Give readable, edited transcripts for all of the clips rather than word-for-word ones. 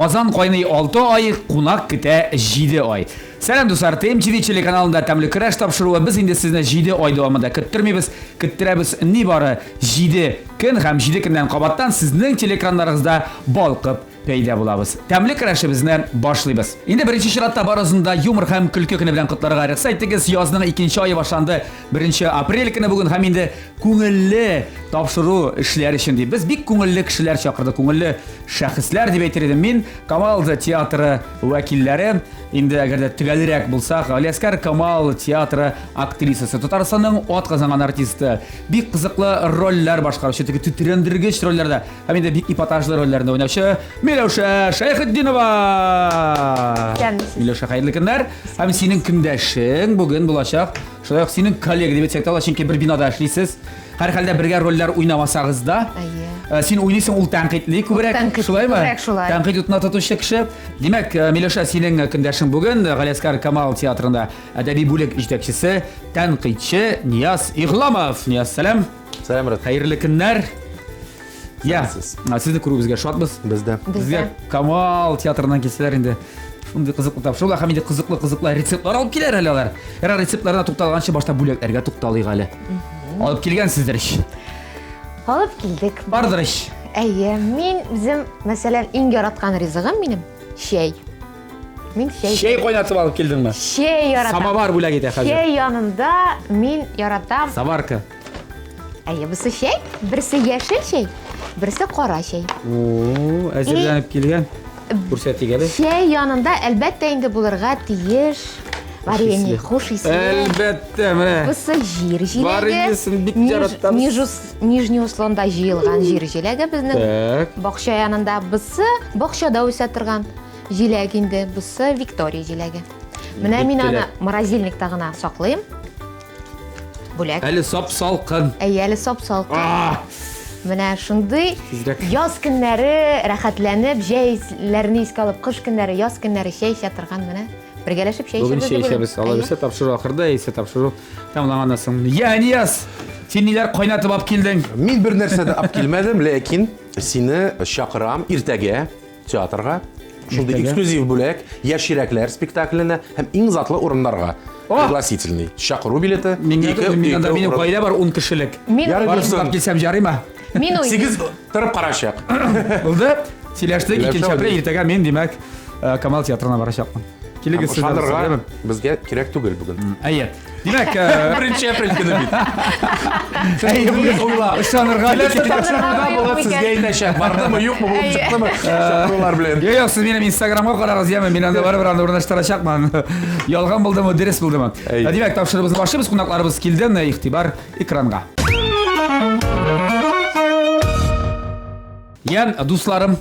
Казан кайный 6 ай, кунак көтә 7 ай. Сәлам дуслар, ТМТВ телеканалында тәмле көрәш тапшыруы. Без инде сезне 7 ай дәвамында көттермибез, көттерәбез нибары 7 көн һәм 7 көннән кабаттан сезнең телекраннарыгызда балкып пәйда булабыз. Тәмле көрәшебезне башлыйбыз. Инде беренче чиратта барысын да юмор һәм көлке көне белән котларга рөхсәт итегез. Язның икенче ае башланды. 1 апрель көне бүген һәм инде күңелле тапшыру эшләр өчен дип. Без бик күңелле кешеләр чакырдык, күңелле шәхесләр дип әйтер идем мин. Камал театры вәкилләре, инде әгәр дә төгәлрәк булсак, Галиәскәр Камал театры актрисасы, Татарстанның ат казанган артисты, бик кызыклы рольләр башкаручы, теге тетрәндергеч рольләрдә һәм инде бик эпатажлы рольләрендә уйнаучы Миләүшә Шәйхетдинова. Миләүшә, хәерле көннәр. Һәм синең көндәшең бүген булачак. Шулай ук синең коллега дип әйтсәк тә була, чөнки бер бинада эшлисез. Һәрхәлдә бергә рольләр уйнамасагыз да. Әйе. Э, син уйныйсың, ул тәнкыйтьли күбрәк. Тәнкыйтьли Шулаймы? күбрәк шулай. Тәнкыйть утына тотучы кеше. Димәк, э, Миләүшә, синең көндәшең бүген Галиәскар Камал театрында әдәби бүлек җитәкчесе, тәнкыйтьче Нияз Игъламов. Нияз, сәлам. Сәлам, Рәт. Хәерле көннәр. Я, Сәламсез. сезне күрүебезгә шатбыз. Бездә. Безгә Камал театрыннан килсәләр инде шундый кызыклы тапшырулар һәм инде кызыклы-кызыклы рецептлар алып киләр әле алар. Ярар, рецептларына тукталганчы башта бүләкләргә тукталыйк әле. Алып килгәнсездер ич. Алып килдек. Бардыр ич. Әйе, мин үзем, мәсәлән, иң яраткан ризыгым минем чәй. Мин чәй. Чәй кайнатып алып килдеңме? Чәй яратам. Самовар бүләк итә хәзер. Чәй янында мин яратам. Заварка. Әйе, бусы чәй, берсе яшел чәй, берсе кара чәй. О, әзерләнеп килгән. Күрсәтик әле. Чәй янында әлбәттә инде булырга тиеш варенье, хуш исле. Әлбәттә, менә. Бусы җир җиләге. Вареньесен бик яратабыз. Нижус, Нижний Услонда җыелган җир җиләге безнең. Так. Бакча янында бусы бакчада үсә торган җиләк инде. Бусы Виктория җиләге. Менә мин аны морозильникта гына саклыйм. Бүләк. Әле сап салкын. Әйе, әле сап салкын. Менә шундый Тизрәк. яз көннәре рәхәтләнеп, җәйләрне искә алып, кыш көннәре, яз көннәре чәй эчә торган менә. Бергәләшеп чәй Бүген эчәбез. чәй эчәбез. Алла бирсә, тапшыру ахырда, яисә тапшыру тәмамланганнан соң. Я, Нияз, син ниләр кайнатып алып килдең? Мин бер нәрсә дә алып килмәдем, ләкин сине чакырам иртәгә театрга. Шундый Иртәгә? эксклюзив бүләк Яшь йөрәкләр спектакленә һәм иң затлы урыннарга. О! Пригласительный. Чакыру билеты. Миңа Ике- мин анда ике минем урын. гаилә бар 10 кешелек. Мин Ярый Барысын булсын. алып килсәм ярыймы? Мин уйлыйм. Сигез торып карачак. Булды. Сөйләштек. Сөйләшә Икенче апрель алдык. иртәгә мин, димәк, э, Камал театрына барачакмын. Килегез сез дә, Ышанырга дуслар, безгә кирәк түгел бүген. Әйе. Димәк, э, Беренче апрель көне бит. әйе, бүген ышанырга Киләсе Ышанырга тапшыруда Булат юк сезгә икән. әйтәчәк. Бардымы, юкмы, булып Әйе. чыктымы? Чакырулар белән. Юк, юк, сез минем Инстаграмга карагыз, яме, мин анда барыбер анда урнаштырачакмын. Ялган булдымы, дөрес булдымы? Әйе. Димәк, тапшыруыбызны башлыйбыз, кунакларыбыз килде, игътибар экранга. Я, дусларым,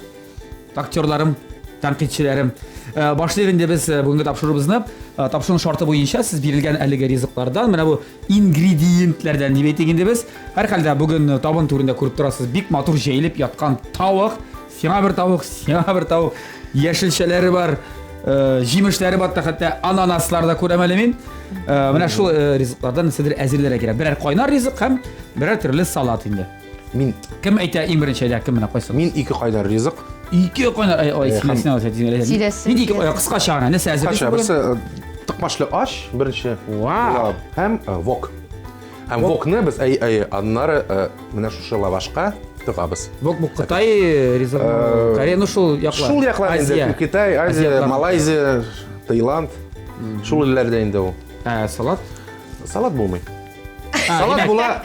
актерларым, тәнкыйтьчеләрем. Э, башлыйк инде без э, бүгенге тапшыруыбызны. Э, тапшыруның шарты буенча сез бирелгән әлеге ризыклардан, менә бу ингредиентләрдән дип әйтик инде без. Һәрхәлдә бүген табын түрендә күреп торасыз, бик матур җәелеп яткан тавык. Сиңа бер тавык, сиңа бер тавык. Яшелчәләре бар, җимешләре бар, хәтта ананаслар да күрәм әле мин. Менә шул ризыклардан нәрсәдер әзерләргә кирәк. Берәр кайнар ризык һәм берәр төрле салат инде. Мин Кем әйтә иң беренче әйтә, кем менә кайсы? Мин ике кайнар ризык. Ике кайнар, ай, ай, сөйләсен, алай, сөйләсен. Сөйләсен, Нинди ике, сөйләсен. кыскача гына, нәрсә әзерлисез Кыскача, бүген? берсе э, токмачлы аш, беренче. Вау. Һәм э, вок. Һәм вокны без әй, әй, аннары э, менә шушы лавашка тыгабыз. Вок бу Кытай ризыгы, Э, Корея, ну шул яклар. Шул яклар инде, Азия. Китай, Азия, Азиатлар. Малайзия, Таиланд. Шул илләрдә инде ул. Ә, салат? Салат булмый. А, Салат димәк, була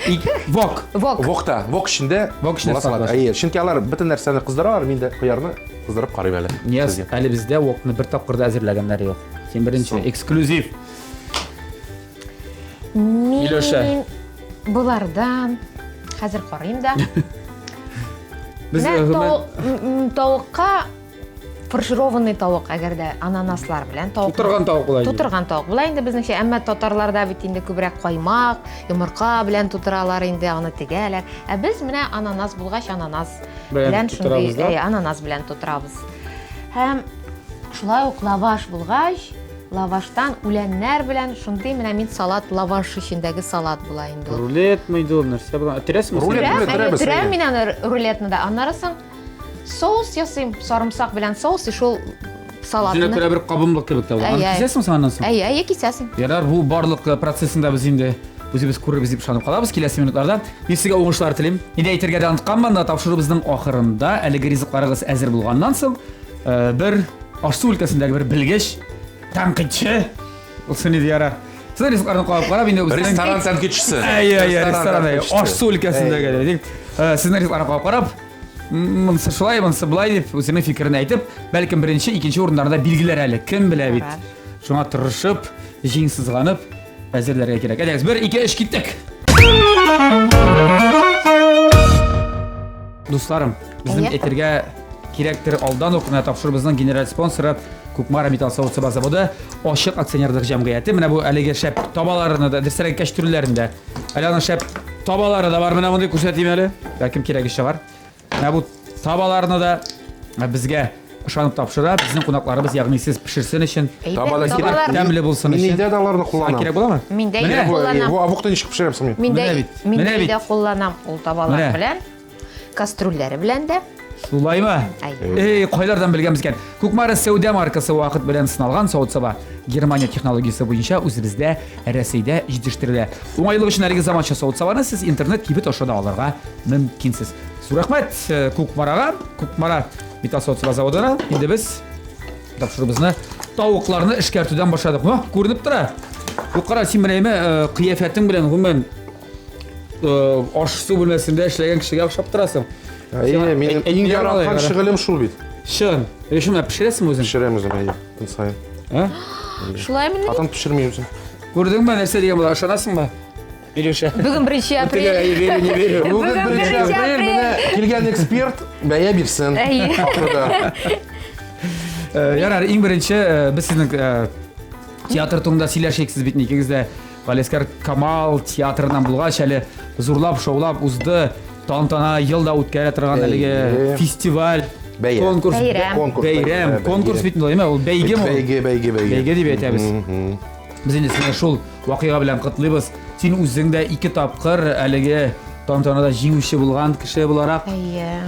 Вок. Вок. Вокта, вок эчендә. Вок эчендә була салат. салат. Әйе, чөнки алар бөтен нәрсәне кыздыралар, мин дә кыярны кыздырып карыйм әле. Нияз, Сезгә. әле бездә вокны бер тапкыр да әзерләгәннәре юк. Син беренче, Соң. эксклюзив. Мин Миләүшә. болардан хәзер карыйм да. Без Менә э, гомумән- тавык- м, м, тавыкка фаршированный тавык, әгәр дә ананаслар белән тавык. Тутырган тавык була инде. Тутырган тавык була инде безнеңчә, әмма татарларда бит инде күбрәк каймак, йомырка белән тутыралар инде, аны тегәләр. Ә без менә ананас булгач, ананас Белән белән шундый, тутырабыз да? әй, ананас белән тутырабыз. Һәм шулай ук лаваш булгач, лаваштан үләннәр белән шундый менә мин салат, лаваш эчендәге салат була инде ул. Рулет мы инде ул нәрсә була? Төрәсеңме? Рулет, Төрәм, рулет, әйе, төрәбез, төрәм әйе. мин аны рулетны да. Аннары соң соус ясыйм, сарымсак белән соус, и шул салатны. Үзенә күрә бер кабымлык кебек тә ул. Аны кисәсең соң аннан соң? Әйе, әйе, кисәсең. Ярар, бу барлык э, процессында без инде үзебез күрербез дип ышанып калабыз киләсе минутларда. Мин сезгә уңышлар телим. Инде әйтергә дә онытканмын, тапшыруыбызның ахырында әлеге ризыкларыгыз әзер булганнан соң, э, бер аш-су өлкәсендәге бер белгеч, тәнкыйтьче булсын иде ярар. Сезнең ризыкларны карап карап инде үзенең Ресторан тәнкыйтьчесе. Әйе, әйе, ресторан, әйе. Аш-су өлкәсендәге дик. Э, сезнең ризыкларны карап карап, монысы шулай, монысы былай дип үзенең фикерен әйтеп, бәлкем беренче, икенче урыннарда билгеләр әле. Кем белә бит. Шуңа тырышып, җиң сызганып әзерләргә кирәк. Әйдәгез, бер, ике, өч, киттек. Дусларым, безнең әйтергә кирәктер алдан ук менә тапшыруыбызның генераль спонсоры Кукмара металл савыт-саба заводы ачык акционерлык җәмгыяте. Менә бу әлеге шәп табаларны да, дөресрәге кәчтүрләрен дә. Әле аның шәп табалары да бар. Менә мондый күрсәтим әле. Бәлкем кирәге чыгар. Менә бу табаларны да безгә ышанып тапшыра. Безнең кунакларыбыз, ягъни сез пешерсен өчен, Таба да кирәк. Тәмле булсын өчен. Мин өйдә дә аларны кулланам. Кирәк буламы? Мин дә өйдә кулланам. Бу авыкта ничек пешерәм соң мин? Мин дә мин дә өйдә кулланам ул табалар белән. Кастрюльләре белән дә. Шулаймы? Эй, кайлардан белгәнбез икән. Кукмара сәүдә маркасы вакыт белән сыналган савыт-саба Германия технологиясе буенча үзебездә Рәсәйдә җитештерелә. Уңайлык өчен әлеге заманча савыт-сабаны сез интернет кибет аша да алырга мөмкинсез. Зур рәхмәт э, Кукмарага, Кукмара металл савыт-саба заводына. Инде без тапшыруыбызны тавыкларны эшкәртүдән башладык. Мә, күренеп тора. Бу кара, син менә э, кыяфәтең белән гомумән э, аш-су бүлмәсендә эшләгән кешегә охшап торасың. Әйе, минем иң яраткан шөгылем шул бит. Чын. Өчен менә пешерәсеңме үзең? Пешерәм үзем, әйе, көн саен. Ә? Шулаймыни? Хатын пешерми үзем. Күрдеңме, нәрсә дигән була, ышанасыңмы? Илюша. Бүген 1 апрель. Әйе, верю, не верю. Бүген 1 апрель, менә килгән эксперт бәя бирсен. Әйе. Ахырда. Э, ярар, иң беренче э, без сезнең э, театр турында сөйләшик, сез бит икегез дә Галиәсгар Камал театрыннан булгач, әле зурлап, шаулап узды. Тантана елда үткәрә торган әлеге фестиваль, Бәйрәм. конкурс, Бәйрәм. Конкурс, бәйрәм, конкурс бит инде, ул бәйгеме ул? Бәйге, бәйге, бәйге. Бәйге дип әйтәбез. Без инде сине шул вакыйга белән котлыйбыз. Син үзең дә ике тапкыр әлеге тантанада җиңүче булган кеше буларак. Әйе.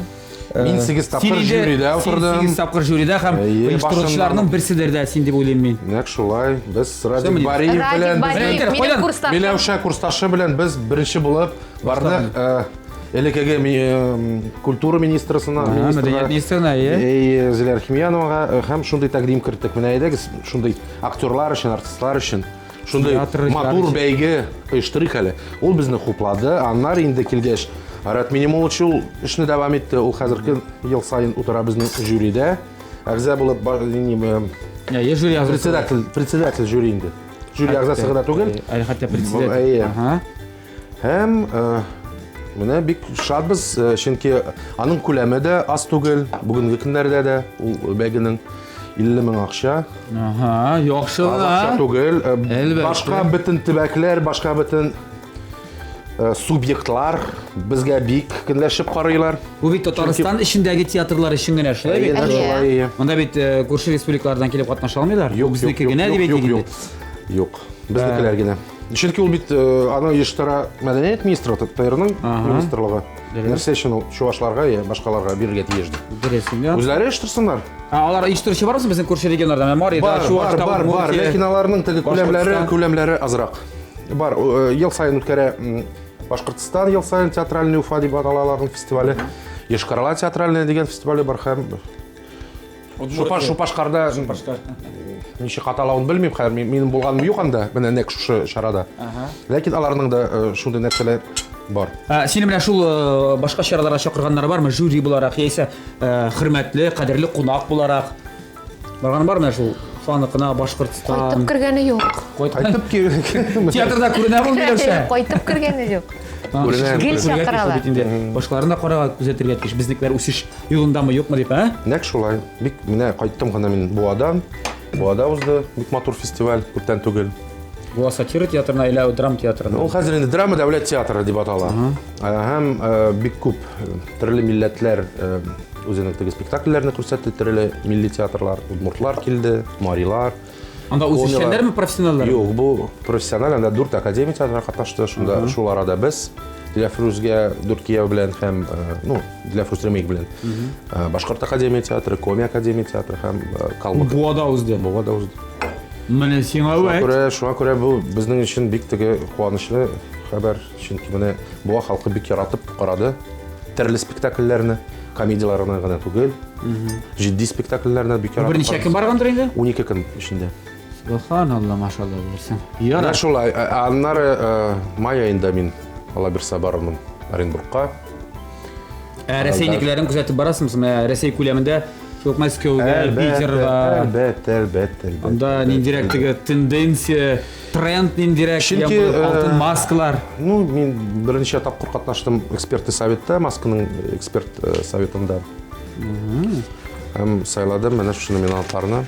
Мин 8 тапкыр жюрида утырдым. 8 тапкыр жюрида һәм оештыручыларның берседер дә син дип уйлыйм мин. Нәкъ шулай. Без Радик Бариев белән минем курсташым. Миләүшә курсташы белән без беренче булып бардык. Элеккеге культура министрысына, мәдәният министрына, әйе. Зилә Рхимьяновага һәм шундый тәкъдим керттек. Менә әйдәгез, шундый актерлар өчен, артистлар өчен шундый матур бәйге оештырыйк әле. Ул безне хуплады. Аннары инде килгәч, Арат Минимулович ул эшне дәвам итте. Ул хәзерге ел саен утыра безнең жюрида. Әгъза булып Әйе, жюри әгъзасы. Председатель, председатель жюри инде. Жюри әгъзасы гына түгел. Әле хәтта председатель. Әйе. Һәм менә бик шатбыз, чөнки аның күләме дә аз түгел. Бүгенге көннәрдә дә ул бәйгенең 50 мең акча. Ага, яхшы гына. Акча түгел. Башка бөтен төбәкләр, башка бөтен субъектлар безгә бик көнләшеп карыйлар. Бу бит Татарстан эчендәге театрлар өчен генә шулай бит? Шулай. Монда бит күрше республикалардан килеп катнаша алмыйлар. Юк, безнеке генә дип әйтик инде. Юк, безнекеләр генә. Чөнки ул бит аны оештыра мәдәният министры, ТРның министрлыгы. Нәрсә өчен ул чувашларга я башкаларга бирергә тиеш ди. Дөрес инде. Үзләре оештырсыннар. Ә алар оештыручы бармы безнең күрше регионнарда? Менә Марида, Бар, бар, Чувашта, бар, бар. Ләкин аларның теге күләмләре, күләмләре азрак. Бар, ел саен үткәрә Башкортстан ел саен театральный Уфа дип атала аларның фестивале. Йошкар-Ола театральный дигән фестивале бар һәм Шупаш, Шупашкарда ничек аталавын белмим хәзер, минем булганым юк анда, менә нәкъ шушы чарада. Ләкин аларның да э, шундый нәрсәләр бар. Ә, сине менә шул э, башка чараларга чакырганнар бармы? Жюри буларак, яисә э, хөрмәтле, кадерле кунак буларак. Барган бар менә шул Уфаныкына, Башкортстан. Кайтып кергәне юк. Кайтып Театрда күренә бу Миләүшә. Кайтып кергәне юк. Күренә. Гел чакыралар. Башкаларны да карарга, күзәтергә тиеш. Безнекеләр үсеш Юлындамы, юкмы дип, ә? Нәкъ шулай. Бик менә кайттым гына мин Буадан. Буада узды бик матур фестиваль, күптән түгел. Буа сатира театрына или драма театрына? Ул хәзер инде драма дәүләт театры дип атала. Һәм бик күп төрле милләтләр үзенең теге спектакльләрне күрсәтте, төрле милли театрлар, удмуртлар килде, марилар. Анда үзешчәннәрме, профессионаллар? Юк, бу профессиональ, анда дүрт академия театры катнашты, шунда шул арада без. Диләфрүзгә Дүрт кияү белән һәм, ну, Диләфрүз ремейк белән. Башкорт академия театры, Коми академия театры һәм Калмык. Буада узды. Буада узды. Менә сиңа вәт. Шуңа күрә, шуңа күрә бу безнең өчен бик теге куанычлы хәбәр, чөнки менә Буа халкы бик яратып карады төрле спектакльләрне, комедияләрне гына түгел, җитди спектакльләрне бик яратып. Берничә көн баргандыр инде? 12 көн эчендә. Субханалла, машалла дирсең. Ярар. Менә шулай. Аннары май аенда мин Алла бирсә барырмын Оренбургка. Ә Рәсәйнекеләрен күзәтеп барасыңмы? Менә Рәсәй күләмендә шул Мәскәүгә, Питерга. Әлбәттә, әлбәттә, әлбәттә. Анда ниндирәк теге тенденция, тренд ниндирәк, Чөнки, алтын маскалар. Ну, мин берничә тапкыр катнаштым экспертный советта, масканың эксперт советында. Һәм сайладым менә шушы номинантларны.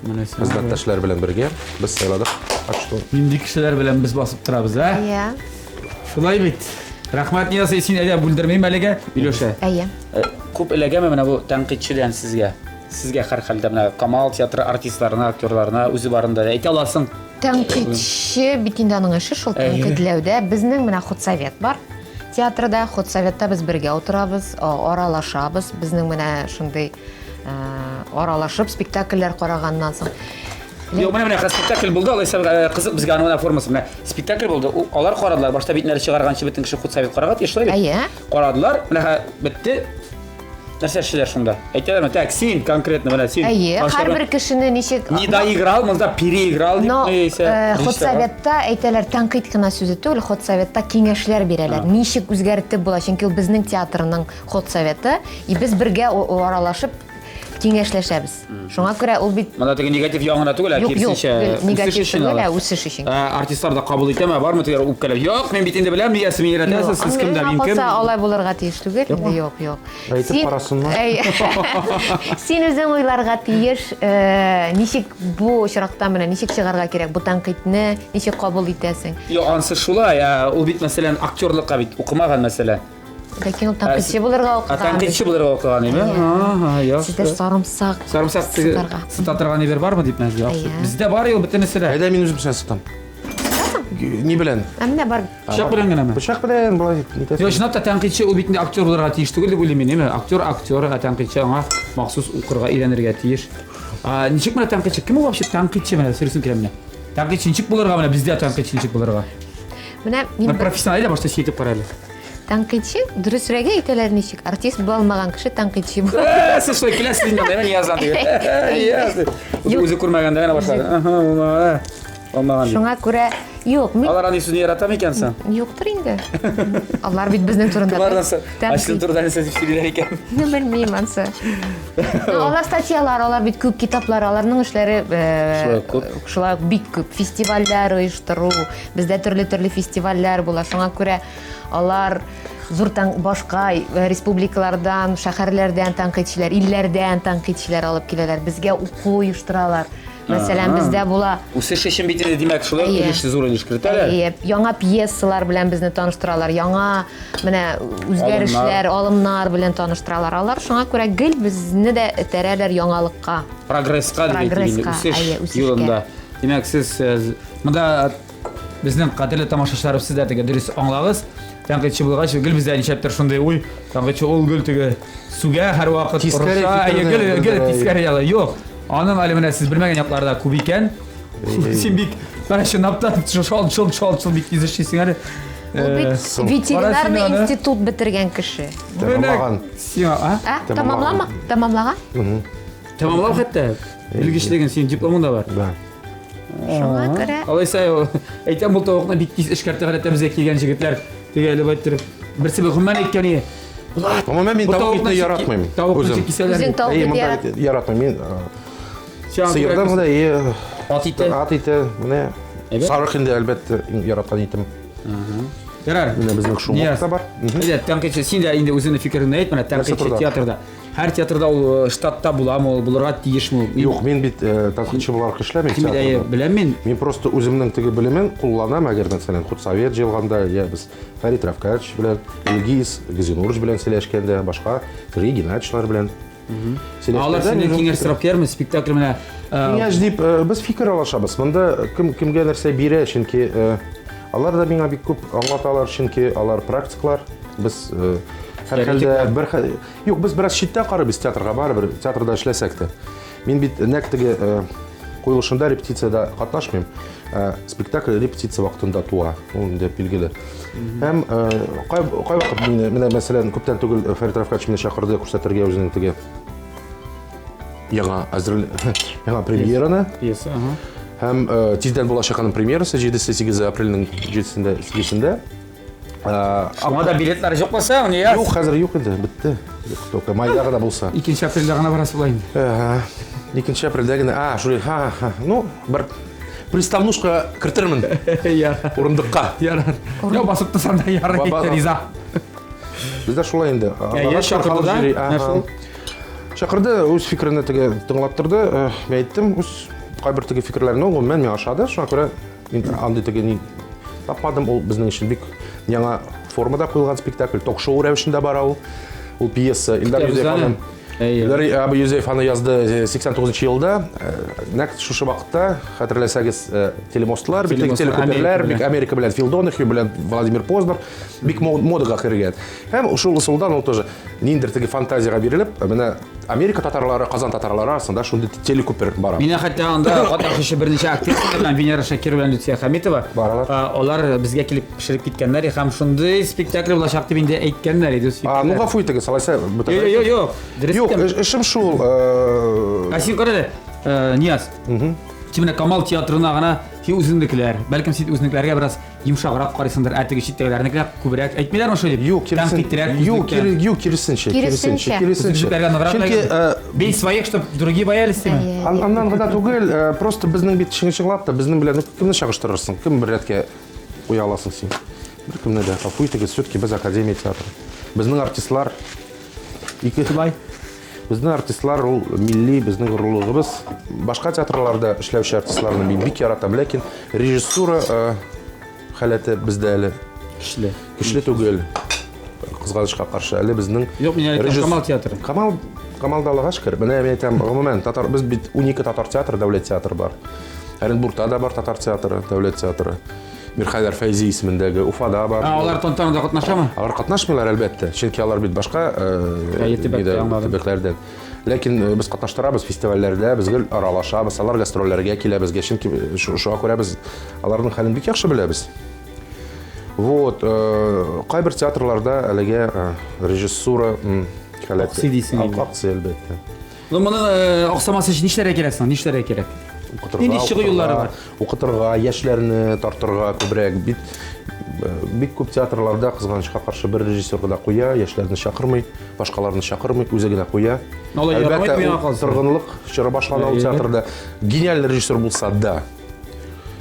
Менә сиңа. Хезмәттәшләр белән бергә без сайладык. Так что Нинди кешеләр белән без басып торабыз, ә? Әйе. Шулай бит. Рәхмәт, Нияз, син әйдә бүлдермим әлегә, Илюша. Әйе. Күп эләгәме менә бу тәнкыйтьчедән сезгә? Сезгә һәрхәлдә менә Камал театры артистларына, актерларына үзе барында да әйтә аласың. Тәнкыйтьче бит инде аның эше шул тәнкыйтьләүдә. Безнең менә худсовет бар. Театрда худсоветта без бергә утырабыз, аралашабыз. Безнең менә шундый аралашып спектакльләр караганнан соң. Юк, менә менә спектакль булды, алайса кызык безгә аның менә формасы. Менә спектакль булды. Алар карадылар. Башта битнәре чыгарганчы бөтен кеше худсовет карарга тиеш, шулай бит? Әйе. Карадылар, менә бетте. Нәрсә эшлиләр шунда? Әйтәләрме? Так, син конкретно менә син. Әйе, һәрбер кешене ничек Не доиграл, монда переиграл дип Но худсоветта әйтәләр, тәнкыйть кенә сүзе түгел, худсоветта киңәшләр бирәләр. Ничек үзгәртеп була? Чөнки ул безнең театрның худсоветы, и без бергә аралашып киңәшләшәбез. Шуңа күрә ул бит Монда теге негатив ягына түгел, ә киресенчә, үсеш өчен алар. Үсеш өчен. Артистлар да кабул итәме? Бармы тегеләр үпкәләп? Юк, мин бит инде беләм, нигә сез мине өйрәтәсез, сез кем дә мин кем? Алай булырга тиеш түгел инде, юк, юк. Әйтеп карасыннар. Син үзең уйларга тиеш, ничек бу очракта менә ничек чыгарга кирәк, бу тәнкыйтьне ничек кабул итәсең? Юк, ансы шулай, ул бит, мәсәлән, актерлыкка бит укымаган, мәсәлән. Ләкин ул тәнкыйтьче булырга укыган. А тәнкыйтьче булырга укыган, име? Ага, яхшы. Сездә сарымсак. Сарымсак сыта торган әйбер бармы дип мәзгә? Бездә бар ул бөтенесе дә. Әйдә мин үзем белән сытам. Ни белән? Ә менә бар. Пычак белән генәме? Пычак белән болай нитәсең. Юк, чынлап та тәнкыйтьче ул бит инде актер булырга тиеш түгел дип уйлыйм мин, име? Актер актер, ә тәнкыйтьче аңа махсус укырга өйрәнергә тиеш. А ничек менә тәнкыйтьче? Кем ул вообще тәнкыйтьче менә сорыйсым килә менә. Тәнкыйтьче ничек булырга менә бездә тәнкыйтьче ничек булырга? Менә мин профессиональ башта әйтеп кара әле. Тәнкыйтьче, дөресрәге әйтәләр ничек, артист була алмаган кеше тәнкыйтьче була. Э, сез шулай киләсез инде, менә язам дип. Яз дип. Үзе күрмәгәндә генә башлады. Аһа, булмаган. Шуңа күрә юк, мин Алар андый сүзне ярата микән соң? Юктыр инде. Алар бит безнең турында. Кем арасы? Ачлы турында нәрсә дип сөйлиләр икән? Ну, белмим ансы. Алар статьялар, алар бит күп китаплар, аларның эшләре э, шулай ук бик күп. Фестивальләр оештыру, бездә төрле-төрле фестивальләр була. Шуңа күрә Алар зур тан башка э, республикалардан, шәһәрләрдән тәнкыйтьчеләр, илләрдән тәнкыйтьчеләр алып киләләр. Безгә уку оештыралар. Мәсәлән, бездә була Үсеш өчен бит инде, димәк, шулай ук өлеш, зур өлеш кертәләр. Әйе, яңа пьесалар белән безне таныштыралар, яңа менә үзгәрешләр, алымнар белән таныштыралар. Алар шуңа күрә гел безне дә этәрәләр яңалыкка. Прогресска дип әйтик инде, үсеш юлында. Димәк, сез э, монда Безнең кадерле тамашачыларыбыз сез дә теге дөрес аңлагыз. Тәнкыйтьче булгач, гел бездә нишләптер шундый уй, тәнкыйтьче ул гел теге сүгә һәрвакыт орыша, әйе, гел гел тискәре ягы. Юк. Аның әле менә сез белмәгән яклары да күп икән. Син бик менә чынлап та шал шал шал шал бик тиз эшлисең әле. Ул бит ветеринарный институт бетергән кеше. Тәмамлаган. Сиңа, а? Тәмамлама? Тәмамлаган? Тәмамлау хәтта. Белгечлеген синең дипломың да бар. Да. Шуңа күрә. Алайса, әйтәм, бу тавыкны бик тиз эшкәртә гадәттә безгә килгән җегетләр. Теге әле байтыр. Берсе бер гомумән әйткән иде. Булат. Гомумән мин тавык итне яратмыйм. Тавык ничек кисәләр? Үзең тавык ите яратмыйм. Мин сыердан гына и ат ите. Ат ите, менә сарык инде әлбәттә иң яраткан итем. Ярар. Менә безнең шумок та бар. Әйдә, тәнкыйтьче, син дә инде үзеңнең фикереңне әйт, менә тәнкыйтьче театрда. Һәр театрда ул э, штатта буламы, ул булырга тиешме ул? Юк, мин бит э, тәнкыйтьче буларак эшләмим Син бит, әйе, беләм мин. Мин просто үземнең теге белемен кулланам, әгәр мәсәлән, худсовет җыелганда, я без Фәрит Рафкатович белән, Илгиз Газинурович белән сөйләшкәндә, башка Сергей Геннадьевичлар белән Алар синнән киңәш сорап киләрме? Спектакль менә э, Киңәш дип без фикер алышабыз. Монда кем кемгә нәрсә бирә, чөнки Алар да миңа бик күп аңлаталар, чөнки алар практиклар. Без э, һәрхәлдә бер Юк, без бераз читтән карыйбыз театрга, барыбер театрда эшләсәк тә. Мин бит нәкъ теге э, куелышында репетициядә катнашмыйм. Э, спектакль репетиция вакытында туа, ул инде билгеле. Һәм кай кайвакыт мине, менә мәсәлән, күптән түгел Фәрит Рафкатович мине чакырды күрсәтергә үзенең теге яңа әзер яңа премьераны. Пьеса, ага. Һәм тиздән булачак аның премьерасы 7-8 апрельнең 7-сендә, 8-сендә. Шуңа да билетлар юк булса, Нияз? Юк, хәзер юк инде, бетте. Юк, только майда гына булса. 2 апрельдә гына барасы була инде. Ага. 2 апрельдә генә. А, шулай. Ха, ха. Ну, бер приставнушка кертермен. Ярар. Урындыкка. Ярар. Я басып торсам да ярар, риза. Бездә шулай инде. Әйе, чакырды да. Чакырды, үз фикерен теге тыңлап торды. Э, мин әйттем, үз кайбер теге фикерләрне гомумән миңа ошады. Шуңа күрә мин андый теге ни тапмадым. Ул безнең өчен бик яңа формада куелган спектакль, ток-шоу рәвешендә бара ул. Ул пьеса Илдар Юзеев аның Илдар абый Юзеев аны язды 89 э, елда. Э, нәкъ шушы вакытта, хәтерләсәгез, телемостлар, бик телекүперләр, бик Америка белән Фил Донахью белән Владимир Познер бик модага кергән. Һәм шул ысулдан ул тоже ниндидер теге фантазиягә бирелеп, менә Америка татарлары, Казан татарлары арасында шундый телекүпер бара. Менә хәтта анда катнашучы берничә актриса белән Венера Шакирова белән Люция Хәмитова. Баралар. Алар безгә килеп пешереп киткәннәр һәм шундый спектакль булачак дип инде әйткәннәр иде. А, ну гафу итегез, алайса. Юк, юк, юк. Дөрес. Юк, эшем шул. Ә син кара әле, Нияз. Син менә Камал театрына гына син үзеңнекеләр. Бәлкем син үзеңнекеләргә бераз йомшаграк карыйсыңдыр, ә теге читтәгеләрнекеләр күбрәк әйтмиләрме шулай дип? Юк, киресенчә. Юк, юк, киресенчә, киресенчә, киресенчә. Чөнки э, бей своих, чтоб другие боялись дими. Аннан гына түгел, э, просто безнең бит чынлап та безнең белән кемне чагыштырырсың? Кем бер рәткә куя аласың син? Беркемне дә. Гафу итегез, все-таки без академия театры. Безнең артистлар ике Шулай. Безнең артистлар ул милли, безнең горурлыгыбыз. Башка театрларда эшләүче артистларны мин бик яратам, ләкин режиссура э, халәте бездә әле көчле. Көчле түгел. Кызганычка каршы, әле безнең Юк, мин әйтәм, Камал театры. Камал Камалда Аллага шөкер. Менә мин әйтәм, гомумән, татар без бит 12 татар театры, дәүләт театры бар. Оренбургта да бар татар театры, дәүләт театры. Мирхәйдәр Фәйзи исемендәге Уфада бар. Ә, алар тантанада катнашамы? Алар катнашмыйлар, әлбәттә. Чөнки алар бит башка э, төбәкләрдән. Ләкин э, без катнаштырабыз фестивальләрдә, без гел аралашабыз, алар гастрольләргә килә безгә, чөнки э, шуңа күрә без аларның хәлен бик яхшы беләбез. Вот, кайбер театрларда әлегә режиссура халәте. Аксый дисең инде. Аксый, әлбәттә. Ну, моны аксамас өчен нишләргә кирәк соң? Нишләргә кирәк? Укытырга, Нинди чыгу юллары бар? Укытырга, яшьләрне тартырга күбрәк. Бит э, бик күп театрларда кызганычка каршы бер режиссер гына куя, яшьләрне чакырмый, башкаларны чакырмый, үзе генә куя. Алай ярамый миңа калса. Торгынлык чоры башлана ул театрда. Гениаль режиссер булса да.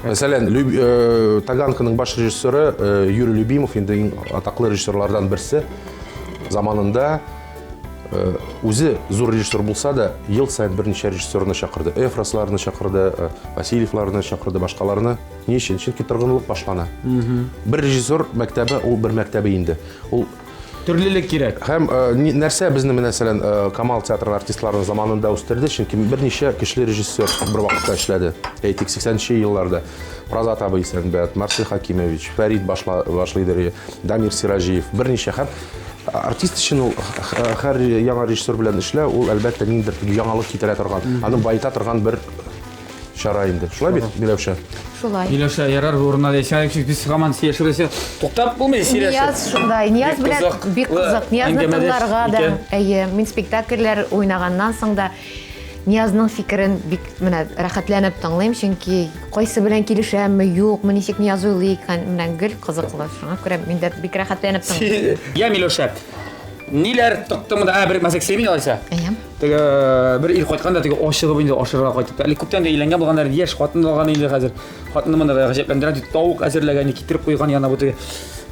Мәсәлән, э, Таганканың баш режиссеры э, Юрий Любимов инде иң атаклы режиссерлардан берсе заманында Э, үзе зур режиссер булса да, ел саен берничә режиссерны чакырды. Эфросларны чакырды, э, Васильевларны чакырды, башкаларны. Ни өчен? Чөнки торгынлык башлана. Бер режиссер мәктәбе, ул бер мәктәбе инде. Ул төрлелек кирәк. Һәм э, нәрсә безне менә мәсәлән Камал театры артистларын заманында үстерде, чөнки берничә көчле режиссер бер вакытта эшләде. Әйтик, 80нче елларда Празат абый Исәнбәт, Марсель Хакимович, Фәрит башлыйдыр, Дамир Сираҗиев, берничә һәм Артист өчен ул һәр яңа режиссер белән эшләү, ул әлбәттә ниндидер яңалык китерә торган, аны баета торган бер чара инде. Шулай бит, Миләүшә? Шулай. Миләүшә, ярар бу урында дисәң, без һаман сөйләшеп туктап булмый сөйләшеп. Нияз шундай. Нияз белән бик кызык. Ниязны тыңларга да. Әйе, мин спектакльләр уйнаганнан соң да Ниязның фикерен бик менә рәхәтләнеп тыңлыйм, чөнки кайсы белән килешәмме, юкмы, ничек Нияз уйлый икән, менә гел кызыклы. Шуңа күрә мин дә бик рәхәтләнеп тыңлыйм. Я, Миләүшә, ниләр тотты монда? Ә, бер мәзәк сөйлим алайса. Әйе. Теге бер ир кайткан да теге ашыгып инде ашырга кайтып. Әле күптән дә өйләнгән булганнар, яшь хатын алган инде хәзер. Хатыны монда да гаҗәпләндерә, дип тавык әзерләгән, китереп куйган янына бу теге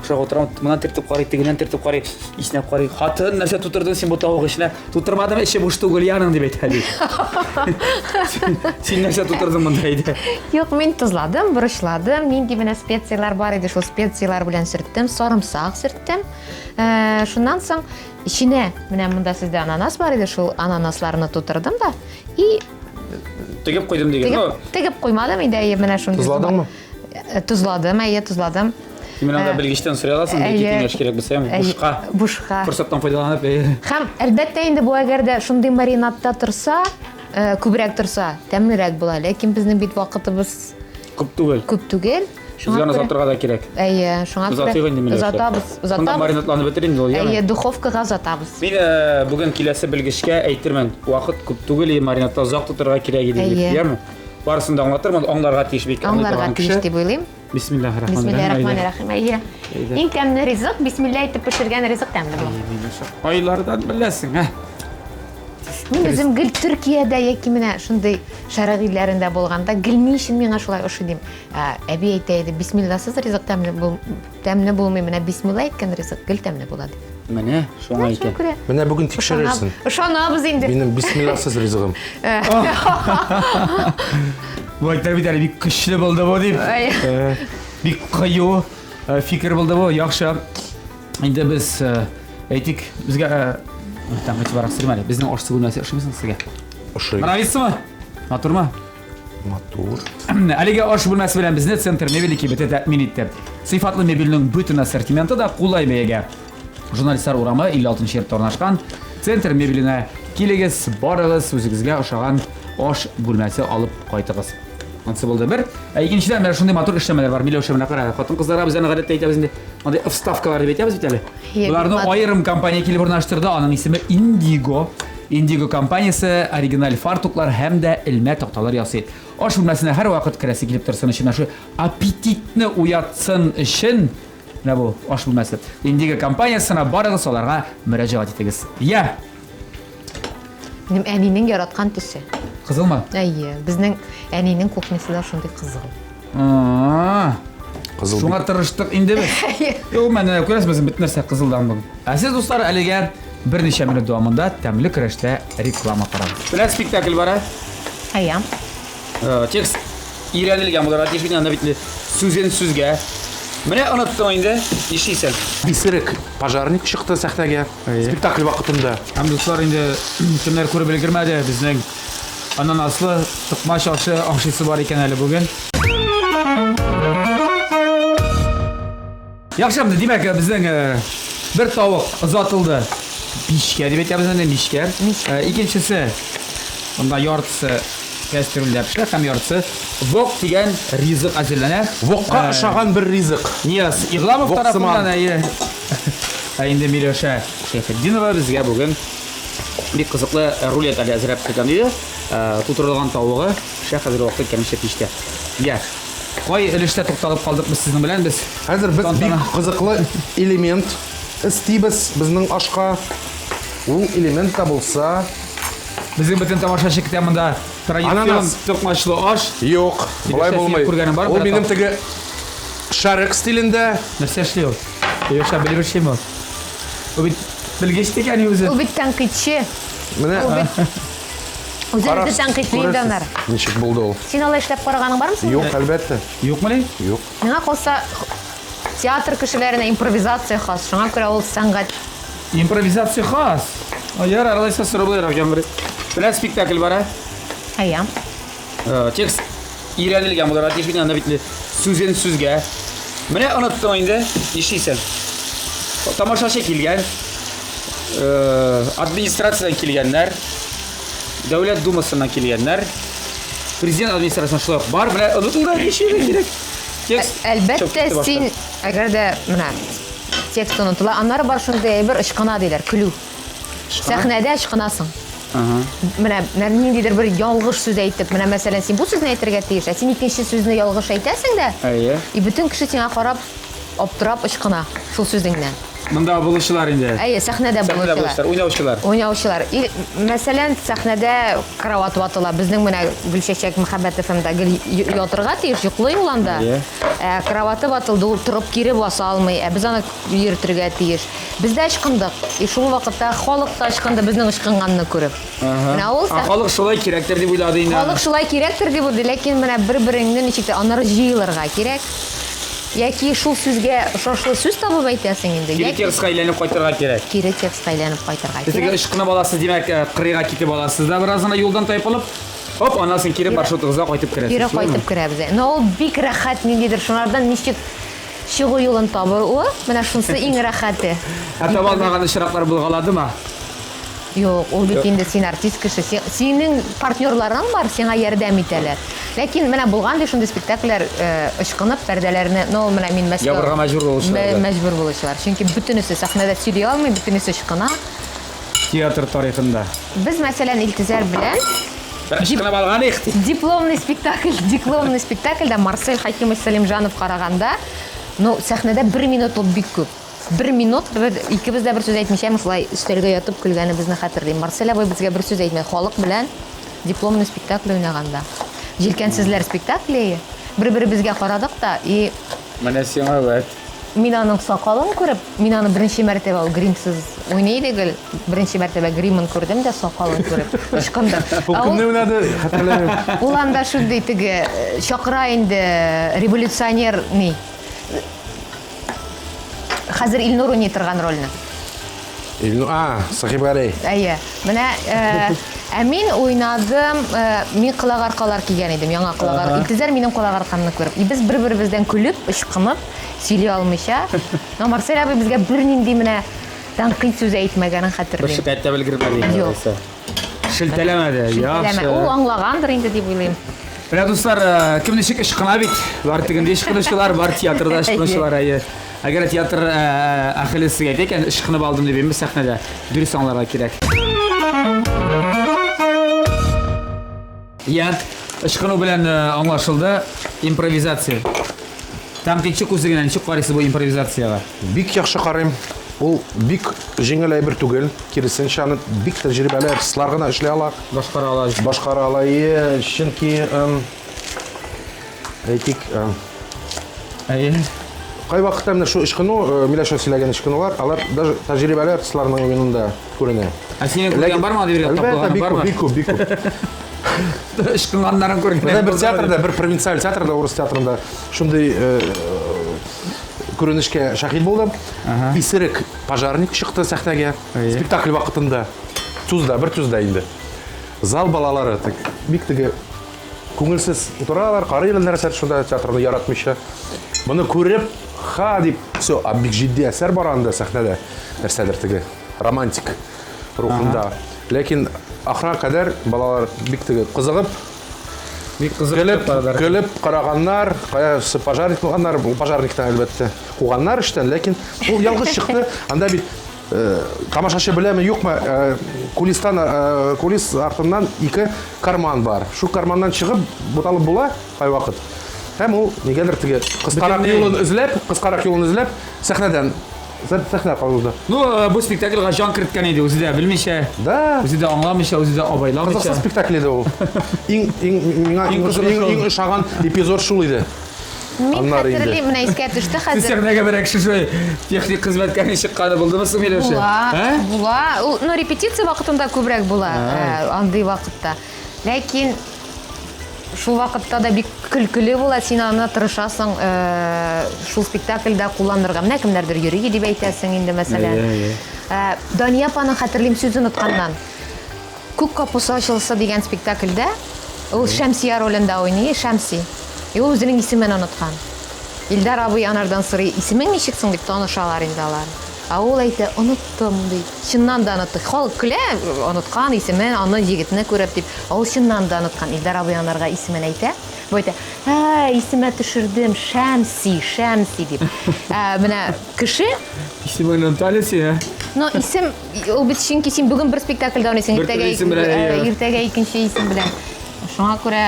ашарга утырам, моннан төртеп карый, тегеннән төртеп карый, иснәп карый. Хатын, нәрсә тутырдың син бу тавык эченә? Тутырмадым, эче буш түгел яның дип әйтә ди. Син нәрсә тутырдың монда әйдә? Юк, мин тозладым, борычладым, нинди менә специяләр бар иде, шул специяләр белән сөрттем, сарымсак сөрттем. Э, шуннан соң эченә менә монда сездә ананас бар иде, шул ананасларны тутырдым да и тегеп куйдым дигән. Тегеп, тегеп куймадым инде, әйе, менә шундый. Тозладыңмы? Тозладым, әйе, тозладым. Син менә анда белгечтән сорый аласың, бер киңәш кирәк булса, бушка. Бушка. Форсаттан файдаланып, әйе. Һәм әлбәттә инде бу әгәр дә шундый маринадта торса, күбрәк торса, тәмлерәк була. Ләкин безнең бит вакытыбыз күп түгел. Күп түгел. Шуңа күрә озатырга да кирәк. Әйе, шуңа күрә. Озатыйк инде Миләүшә. Озатабыз, озатабыз. Монда маринадланып бетер инде ул, яме? Әйе, духовкага озатабыз. Мин бүген киләсе белгечкә әйтермен, вакыт күп түгел, маринадта озак тотырга кирәк иде дип, яме? Барысын да аңлатырмын, аңларга тиеш бик. Аңларга тиеш дип уйлыйм. Бисмиллаһир-рахманир-рахим. Бисмиллаһир-рахманир-рахим. Әйе. Иң тәмле ризык, бисмилла әйтеп пешергән ризык тәмле була. Айлардан беләсең, ә? Мин үзем гел Төркиядә яки менә шундый шәрык илләрендә булганда, гел ни өчен миңа шулай ошый дим. Әби әйтә иде, бисмилласыз ризык тәмле бул, тәмле булмый, менә бисмилла әйткән ризык гел тәмле була дип. Менә шуңа икән. Менә бүген тикшерерсең. Ышанабыз инде. Минем бисмилласыз ризыгым. Бу әйтәр бит әле бик көчле булды бу дип. Бик кыю фикер булды бу. Яхшы. Инде без әйтик, безгә там игътибарак сөрмә әле. Безнең аш-су бүлмәсе ошыймы соң сезгә? Ошый. Нравится Матурмы? Матур. Әлеге аш бүлмәсе белән безне Центр мебели кибете тәэмин итте. Сыйфатлы мебельнең бөтен ассортименты да кулай бәягә. Журналистлар урамы 56 йортта урнашкан Центр мебеленә килегез, барыгыз, үзегезгә ошаган аш бүлмәсе алып кайтыгыз. Ансы булды бер. Ә икенчедән менә шундый матур эшләмәләр бар. Миләүшә менә кара, хатын-кызларга без аны гадәттә әйтәбез инде. Андый вставкалар дип әйтәбез бит әле. Боларны аерым компания килеп урнаштырды. Аның исеме Indigo. Indigo компаниясе оригиналь фартуклар һәм дә элмә такталар ясый. Аш бүлмәсенә һәрвакыт керәсе килеп торсын өчен, шул аппетитны уятсын өчен менә бу аш бүлмәсе. Indigo компаниясенә барыгыз, аларга мөрәҗәгать итегез. Я! Минем әнинең яраткан төсе. Кызылмы? Әйе, безнең әнинең кухнясы да шундый кызыл. Кызыл. Шуңа тырыштык инде без. Юк, менә күрәсез, безнең бөтен нәрсә кызылдан бүген. Ә сез, дуслар, әлегә берничә минут дәвамында тәмле көрәштә реклама карагыз. Менә спектакль бара. Әйе. Текст өйрәнелгән булырга тиеш бит, анда бит сүзен сүзгә. Менә оныттың инде, нишлисең? Исерек пожарник чыкты сәхнәгә спектакль вакытында. Һәм дуслар инде кемнәр күреп өлгермәде, безнең ананаслы токмач ашы ашыйсы бар икән әле бүген. Яхшы, димәк, безнең бер тавык озатылды. Мичкә дип әйтәбез инде, мичкә. Икенчесе, монда яртысы кәстрүлдә пешә һәм яртысы вок дигән ризык әзерләнә. Вокка ошаган бер ризык. Нияз Игламов тарафыннан, әйе. Ә инде Миләүшә Шәйхетдинова безгә бүген бик кызыклы рулет әле әзерләп килгән иде. Тутырылган тавыгы пешә хәзерге вакытта икенче пичтә. Я. Кай өлештә тукталып калдык без сезнең белән без? Хәзер без бик кызыклы элемент өстибез безнең ашка. Ул элемент та булса. Безнең бөтен тамашачы көтә монда традицион токмачлы аш. Юк, болай булмый. Ул минем теге шәрык стилендә. Нәрсә эшли ул? Юкса белеп эшлиме ул? Ул бит белгеч дигән үзе. Ул бит тәнкыйтьче. Менә. Үзен үзе тәнкыйтьли инде аннары. Ничек булды ул? Син алай эшләп караганың бармы соң? Юк, әлбәттә. Юкмыни? Юк. Миңа калса, театр кешеләренә импровизация хас. Шуңа күрә ул сәнгать. Импровизация хас. Ярар, алайса сорау буларак яңгырый. Менә спектакль бара. Әйе. Текст өйрәнелгән булырга тиеш бит, анда бит сүзен сүзгә. Менә оныттың инде, нишлисең? Тамашачы килгән, администрациядән килгәннәр, Дәүләт Думасыннан килгәннәр, президент администрациясеннән шулай ук бар. Менә онытылды, нишләргә кирәк? Текст Әлбәттә, син әгәр дә менә текст онытыла, аннары бар шундый әйбер ычкына диләр, көлү. Сәхнәдә ычкынасың. Менә ниндидер бер ялгыш сүз әйтеп, менә мәсәлән, син бу сүзне әйтергә тиеш, ә син икенче сүзне ялгыш әйтәсең дә, Әйе. И бөтен кеше сиңа карап, аптырап ычкына шул сүзеңнән. Монда булучылар инде. Әйе, сәхнәдә Сәхнәдә булучылар, уйнаучылар. Уйнаучылар. И, мәсәлән, сәхнәдә кровать ватыла. Безнең менә Гөлчәчәк Мәхәббәт ФМда гел ятырга тиеш, йоклый ул анда. Әйе. Ә кроваты ватылды, ул торып кире баса алмый, ә без аны йөртергә тиеш. Без дә ычкындык. И шул вакытта халык та ычкынды безнең ычкынганны күреп. Менә ул Ә халык шулай кирәктер дип уйлады инде. Халык шулай кирәктер дип уйлады, ләкин менә бер-береңне ничек тә аннары җыелырга кирәк. Яки шул сүзгә ошашлы сүз табып әйтәсең инде. Кире текстка әйләнеп кайтырга кирәк. Кире текстка әйләнеп кайтырга кирәк. Сез ычкынып аласыз, димәк, кырыйга китеп аласыз да бераз гына юлдан тайпылып. Оп, аннан соң кире маршрутыгызга кайтып керәсез. Кире кайтып керәбез. Но ул бик рәхәт ниндидер шунардан ничек чыгу юлын табуы, менә шунысы иң рәхәте. Ә таба алмаган очраклар булгаладымы? Юк, ул бит инде син артист кеше, синең партнерларың бар, сиңа ярдәм итәләр. Ләкин менә булган ди шундый спектакльләр, э, ычкынып пәрдәләрне, но ул менә мин Мәскәү Ябырга мәҗбүр булучылар. Мәҗбүр булучылар. Чөнки бөтенесе сәхнәдә сөйли алмый, бөтенесе ычкына. Театр тарихында. Без, мәсәлән, Илтизәр белән Ычкынып алган их. Дипломный спектакль, дипломный спектакльдә Марсель Хакимович Салимҗанов караганда, ну, сәхнәдә бер минут ул бик күп. Бер минут без икебез дә бер сүз әйтмичә шулай өстәлгә ятып көлгәнебезне хәтерлим. Марсель абый безгә бер сүз әйтмәде. Халык белән дипломный спектакль уйнаганда. Җилкәнсезләр спектакле. Бер-беребезгә карадык та и Менә сиңа вәт. Мин аның сакалын күреп, мин аны беренче мәртәбә ул гримсыз уйный иде гел. Беренче мәртәбә гримын күрдем дә сакалын күреп ычкындым. Ул кемне уйнады? Хәтерләмим. Ул анда шундый теге э, чакыра инде революционер ни. Хәзер Илнур уйный торган рольне. Илнур, а, Сахиб Гәрәй. Әйе. Менә э, ә мин уйнадым, э, мин колак аркалар кигән идем, яңа колак арка. Илтизәр минем колак аркамны күреп. И без бер-беребездән көлеп, ычкынып, сөйли алмыйча. Но Марсель абый безгә бернинди менә тәнкыйть сүзе әйтмәгәнен Бер хәтерлим. шикаять тә белгермәде инде. Юк. алайса. Шелтәләмәде. Шелтәләмә. Яхшы. Ул аңлагандыр инде дип уйлыйм. Менә дуслар, э, кем ничек ычкына бит. Бар тегендә ычкынучылар, бар театрда ычкынучылар, әйе. Әгәр театр э, әһеле сезгә әйтә икән, ычкынып алдым дип, инде сәхнәдә дөрес аңларга кирәк. Я, ычкыну белән э, аңлашылды. Импровизация. Тәнкыйтьче күзе генә ничек карыйсыз бу импровизациягә? Бик яхшы карыйм. Ул бик җиңел әйбер түгел. Киресенчә, аны бик тәҗрибәле артистлар гына эшли ала. Башкара ала. Башкара ала. Е, чөнки, әйтик, Әйе. Кайвакытта менә шу ычкыну, Миләүшә сөйләгән ычкынулар, алар даже тәҗрибәле артистларның уенында күренә. Ә синең күргән бармы андый бер Әлбәттә, бик күп, бик күп, бик күп. Ычкынганнарын күргән. Менә бер театрда, бер провинциаль театрда, урыс театрында шундый э, күренешкә шаһит булдым. Исерек пожарник чыкты сәхнәгә. Спектакль вакытында. Тузда, бер тузда инде. Зал балалары так, бик теге күңелсез утыралар, карыйлар нәрсә шунда театрны яратмыйча. Моны күреп, ха дип, все, а бик җитди әсәр бар анда сәхнәдә. Нәрсәдер теге романтик рухында. Ләкин ахырга кадәр балалар бик теге кызыгып, бик кызык көлеп, көлеп караганнар, каясы пожарник булганнар, бу пожарниктан әлбәттә куганнар эштән, ләкин ул ялгыш чыкты. Анда бит э, тамашачы беләме, юкмы, э, кулистан э, кулис артыннан ике карман бар. Шу карманнан чыгып буталып була кайвакыт. Һәм ул нигәдер теге кыскарак юлын эзләп, кыскарак юлын эзләп сәхнәдән Сәхнә калды. Ну, э, бу спектакльгә җан керткән иде, үзе дә белмичә. Да. Үзе дә аңламыйча, үзе дә абайламыйча. Кызыксыз спектакль иде ул. Иң иң миңа иң, иң, иң ошаган эпизод шул иде. Мин хәтерлим, менә искә төште хәзер. Сәхнәгә бер кеше шулай техник хезмәткәрнең чыкканы булдымы соң, Миләүшә? Була, була. Ул, ну, репетиция вакытында күбрәк була, э, андый вакытта. Ләкин шул вакытта да бик көлкеле була, син аны тырышасың э, шул спектакльдә кулланырга. Менә кемнәрдер йөри дип әйтәсең инде, мәсәлән. Әйе, әйе. Э, Дания апаның хәтерлим сүз онытканнан. Күк капусы ачылса дигән спектакльдә ул Шәмсия ролендә уйный, Шәмси. И ул үзенең исемен оныткан. Илдар абый анардан сорый, исемең ничек соң дип танышалар инде алар. Ә ул әйтә, оныттым, ди. Чыннан да онытты. Халык көлә, оныткан исемен, аны егетне күреп дип. Ә ул чыннан да оныткан. Илдар абый анарга исемен әйтә. Бу әйтә, ә, исемә төшердем, Шәмси, Шәмси дип. Ә, менә кеше Исемеңне оныта әле син, ә? Но исем, ул бит чөнки син бүген бер спектакльдә уйныйсың, Бер төрле иртәгә исем белән, әйе. иртәгә икенче исем белән. Шуңа күрә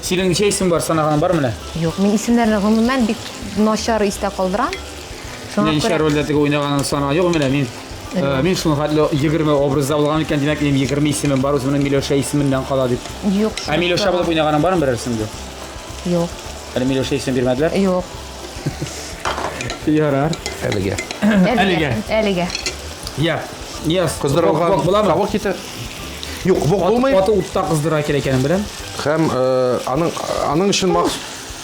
Синең ничә исем бар, санаганың бармы менә? Юк, мин исемнәрне гомумән бик начар истә калдырам. Шуңа Ничә күрә рольдә теге уйнаганын санаган юк менә мин. Э, мин шуның хәтле 20 образда булган икән, димәк, минем 20 исемем бар, үземнең Миләүшә исеменнән кала дип. Юк. Ә Миләүшә булып уйнаганың бармы берәрсендә? Юк. Әле Миләүшә исем бирмәделәр? Юк. Ярар. Әлегә. Әлегә. Әлегә. Я. Нияз, Кыздырылган вок буламы? тавык ите. Юк, вок булмый. Каты утта кыздыра кирәк икәнен беләм. Һәм э, аның аның өчен махсус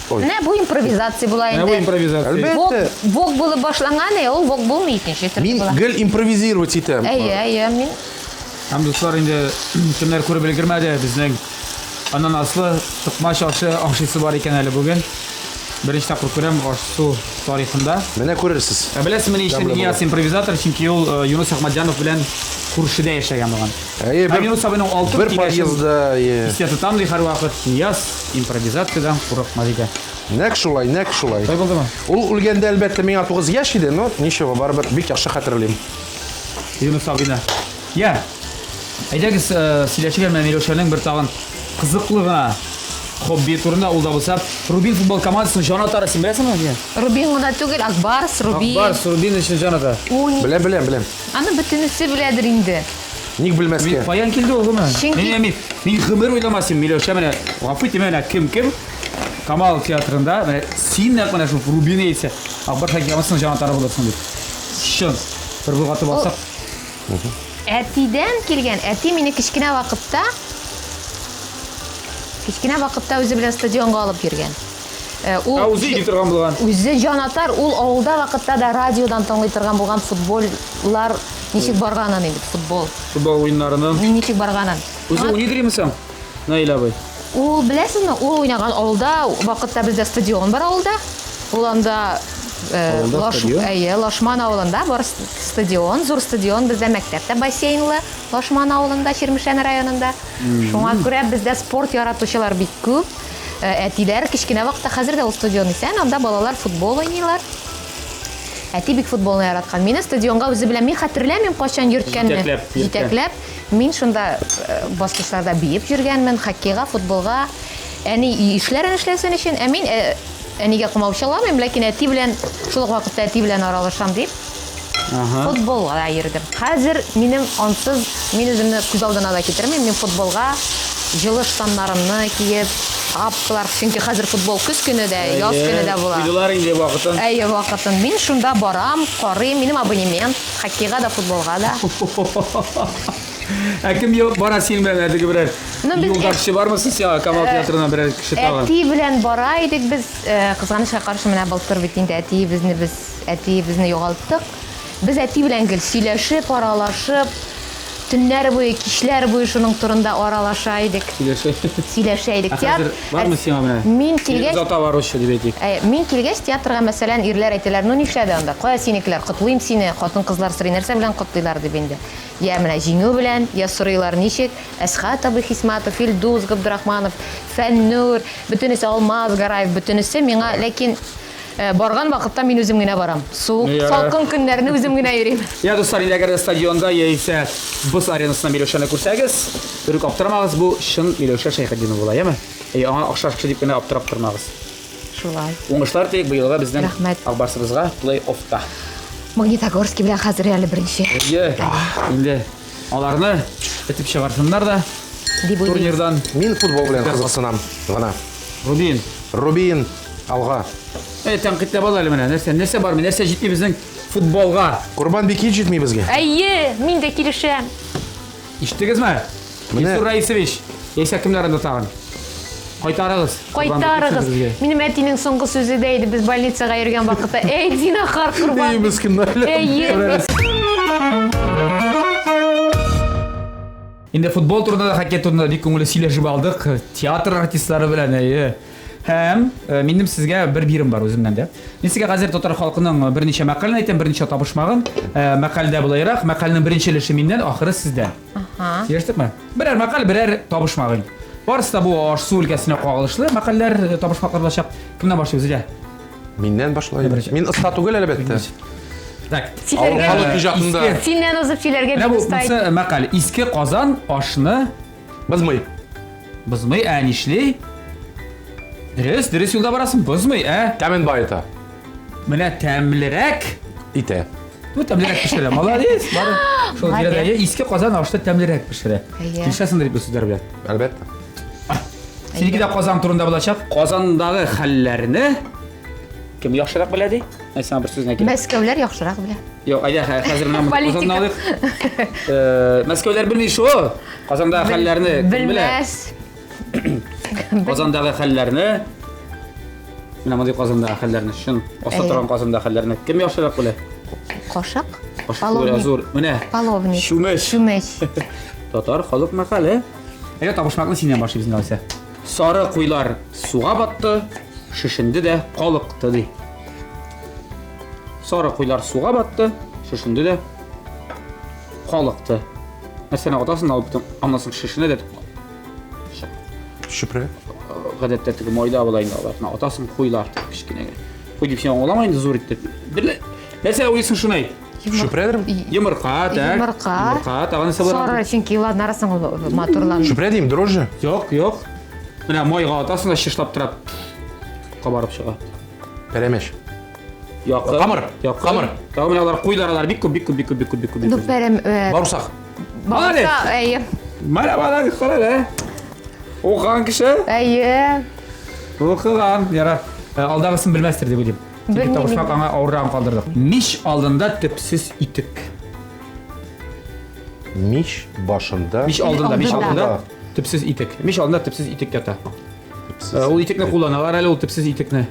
Ой. Менә бу импровизация була Менә бу инде. импровизация. Әлбәттә. Вок, вок булып башланган, ә ул вок булмый икенче төрле Мин була. гел импровизировать итәм. Әйе, әйе, мин Һәм дуслар инде кемнәр күреп өлгермәде безнең Ананаслы токмач ашы ашыйсы бар икән әле бүген. Беренче тапкыр күрәм аш-су тарихында. Менә күрерсез. Ә беләсезме ни өчен Нияз импровизатор? Чөнки ул э, Юныс Әхмәтҗанов белән күршедә яшәгән булган. Әйе, бер, Юныс абыйның алтын бер подъездда, әйе. Истә тотам ди һәрвакыт. Нияз импровизациядән курыкма диде. Нәкъ шулай, нәкъ шулай. Шулай булдымы? Ул үлгәндә, әлбәттә, миңа 9 яшь иде, но ничего, барыбер бик яхшы хәтерлим. Юныс абыйны. Я, әйдәгез, э, сөйләшик әле менә Миләүшәнең бер тагын кызыклы гына хобби турында, ул да булса Рубин футбол командасының җанатары, син беләсеңме? Дия? Рубин гына түгел, Акбарс, Рубин. Акбарс, Рубин өчен җанатар. Уни. Беләм, беләм, беләм. Аны бөтенесе беләдер инде. Ник белмәскә? Каян килде ул гомер? Чөнки- Мин, мин, мин гомер уйламас идем, Миләүшә менә, гафу ит, менә кем кем Камал театрында менә син нәкъ менә шул Рубин яисә Акбарс хоккей командасының җанатары булырсың дип. Чын. Бер болгатып алсак. Әтидән килгән. Әти мине кечкенә вакытта кечкенә вакытта үзе белән стадионга алып йөргән. Э, ул Ә үзе йөри торган булган. Үзе җанатар, ул авылда вакытта да радиодан тыңлый торган булган футболлар ничек барганын инде, футбол. Футбол уеннарының. Ничек барганын. Үзе уйный димме соң? Наил абый. Ул беләсезме, ул уйнаган авылда вакытта бездә стадион бар авылда. Ул анда э, Авылда Лаш, стадион? әйе, Лашман авылында бар стадион, зур стадион бездә мәктәптә бассейнлы Лашман авылында, Чирмешән районында. Шуңа күрә бездә спорт яратучылар бик күп. Э, әтиләр кечкенә вакытта хәзер дә ул стадион исән, анда балалар футбол уйныйлар. Әти бик футболны яраткан. Мине стадионга үзе белән мин хәтерләмим кайчан йөрткәнне. Җитәкләп йөрткән. Җитәкләп. Мин шунда э, баскычларда биеп йөргәнмен, хоккейга, футболга. Әни эшләрен эшләсен өчен, ә мин э, әнигә комаучаламыйм, ләкин әти белән шул ук вакытта әти белән аралашам дип Ага. футболга да йөрдем. Хәзер минем ансыз, мин үземне күз алдына да китермим. Мин футболга җылы штаннарымны киеп, тапкалар, чөнки хәзер футбол көз көне дә, яз көне дә була. Куйдылар инде вакытын. Әйе, вакытын. Мин шунда барам, карыйм, минем абонемент, хоккейга да, футболга да. Ә кем бара синең белән әлеге берәр Ну, без- юлдашчы бармы соң сиңа Камал театрына берәр кеше тагын? Әти белән бара идек без, э, кызганычка каршы менә былтыр бит инде әтиебезне без әтиебезне югалттык. Без әти белән гел сөйләшеп, аралашып, төннәр буе, кичләр буе шуның турында аралаша идек. Сөйләшә. Сөйләшә идек. Ә хәзер бармы сиңа менә? Мин килгәч, Озата баручы дип әйтик. Ә, мин килгәч театрга, мәсәлән, ирләр әйтәләр, ну нишләде анда, кая синекеләр, котлыйм сине, хатын-кызлар сорый, нәрсә белән котлыйлар дип инде. Я менә җиңү белән, я сорыйлар ничек, Әсхат абый Хисматов, Илдус Габдрахманов, Фәннур, бөтенесе Алмаз Гараев, бөтенесе миңа, ләкин э, барган вакытта мин үзем генә барам. Суык, Ярар. салкын көннәрне үзем генә йөрим. Я, дуслар, инде әгәр дә стадионда яисә боз аренасында Миләүшәне күрсәгез, бер үк аптырамагыз, бу чын Миләүшә Шәйхетдинова була, яме? Әй, аңа охшаш кеше дип кенә аптырап тормагыз. Шулай. Уңышлар телик быелгы безнең Рәхмәт. Акбарсыбызга плей-оффта. Магнитогорский белән хәзер әле беренче. Әйе, инде аларны этеп чыгарсыннар да Дип уйлыйм. турнирдан. Мин футбол белән кызыксынам гына. Рубин. Рубин алга. Әй, тәнкыйтьләп ал әле менә. Нәрсә, нәрсә бар, нәрсә җитми безнең футболга? Корбан Бекиев җитми безгә. Әйе, мин дә килешәм. Ишеттегезме? Менә. Илсур Раисович, яисә кемнәр анда тагын? Кайтарыгыз. Корбан Кайтарыгыз. Бекиевны безгә. Минем әтинең соңгы сүзе дә иде, без больницага йөргән вакытта. Әй, зинахар, Корбан. Эй, мескеннәр. Әйе. Инде футбол турында да, хоккей турында да бик күңелле сөйләшеп алдык. Театр артистлары белән, әйе. Һәм э, минем сезгә бер бирем бар үземнән дә. Мин сезгә хәзер татар халкының берничә мәкален әйтәм, берничә табышмагын. Э, Мәкальдә булайрак, мәкальнең беренче өлеше миннән, ахыры сездән. Ага. Сөйләштекме? Берәр мәкаль, берәр табышмагын. Барысы да бу аш-су өлкәсенә кагылышлы мәкальләр, э, табышмаклар булачак. Кемнән башлыйбыз, Илә? Миннән башлайм. Беренче. Мин оста түгел, әлбәттә. Так. Авыл Сөйләргә, халык иҗатында Иске. синнән узып сөйләргә Менә бик бу оста монысы мәкаль. Иске Казан ашны бозмый. бозмый, ә нишли? Дөрес, дөрес юлда барасың, бозмый, ә? Тәмен байыта. Менә тәмлерәк. Итә. Ну, тәмлерәк пешерә. Молодец, бары. Шул Молодец. тирәдә иске Казан ашны тәмлерәк пешерә. Әйе. Килешәсеңдер бу сүзләр белән. Әлбәттә. Синеке дә Казан турында булачак. Казандагы хәлләрне кем яхшырак белә ди? Әй, сиңа бер сүз генә кирәк. Мәскәүләр яхшырак белә. Юк, әйдә, хәзер менә Политика. Казанны алыйк. Э, Мәскәүләр белми шул. Казандагы хәлләрне кем белә? Белмәс. Казандагы хәлләрне Менә мондый Казандагы хәлләрне, чын аста Әйе. торган Казандагы хәлләрне кем яхшырак белә? Кашык? Кашык түгел, зур. Менә. Половник. Чүмеч. Чүмеч. Татар халык мәкале. Әйдә табышмакны синнән башлыйбыз инде алайса. Сары куйлар суга батты, шешенде дә калыкты, ди. Сары куйлар суга батты, шешенде дә калыкты. Нәрсәне атасың, алып бөтен, аннан соң шешенә дә Чүпрә. Гадәттә теге майда була инде алар. Менә атасың куйлар дип кечкенә генә. Куй дип син аңлама инде зур итеп. Бер нәрсә уйлыйсың шуны әйт. Чүпрәдер? Йомырка, так. Йомырка. Йомырка, тагын нәрсә була? Сары, чөнки уларны арасың ул матурланып. Чүпрә дим, дрожжи. Юк, юк. Менә майга атасың да чышлап тора. Кабарып чыга. Пәрәмәч. Якын. Камыр. Якын. Камыр. Тагын менә алар куйлар, алар бик күп, бик күп, бик күп, бик күп, бик күп. бик Ну, күп. пәрәм... э, Баурсак. Баурсак, әйе. Менә бала кара әле. Укыган кеше. Әйе. Укыган. Ярар. Э, Алдагысын белмәстер дип уйлыйм. Чөнки Белмим табышмак инде. аңа авыррагын калдырдык. Мич алдында төпсез итек. Мич башында. Мич алдында, мич Алдында. алдында төпсез итек. Мич алдында төпсез итек ята. Төпсез Э, Ул итекне кулланалар әле, ул төпсез итекне.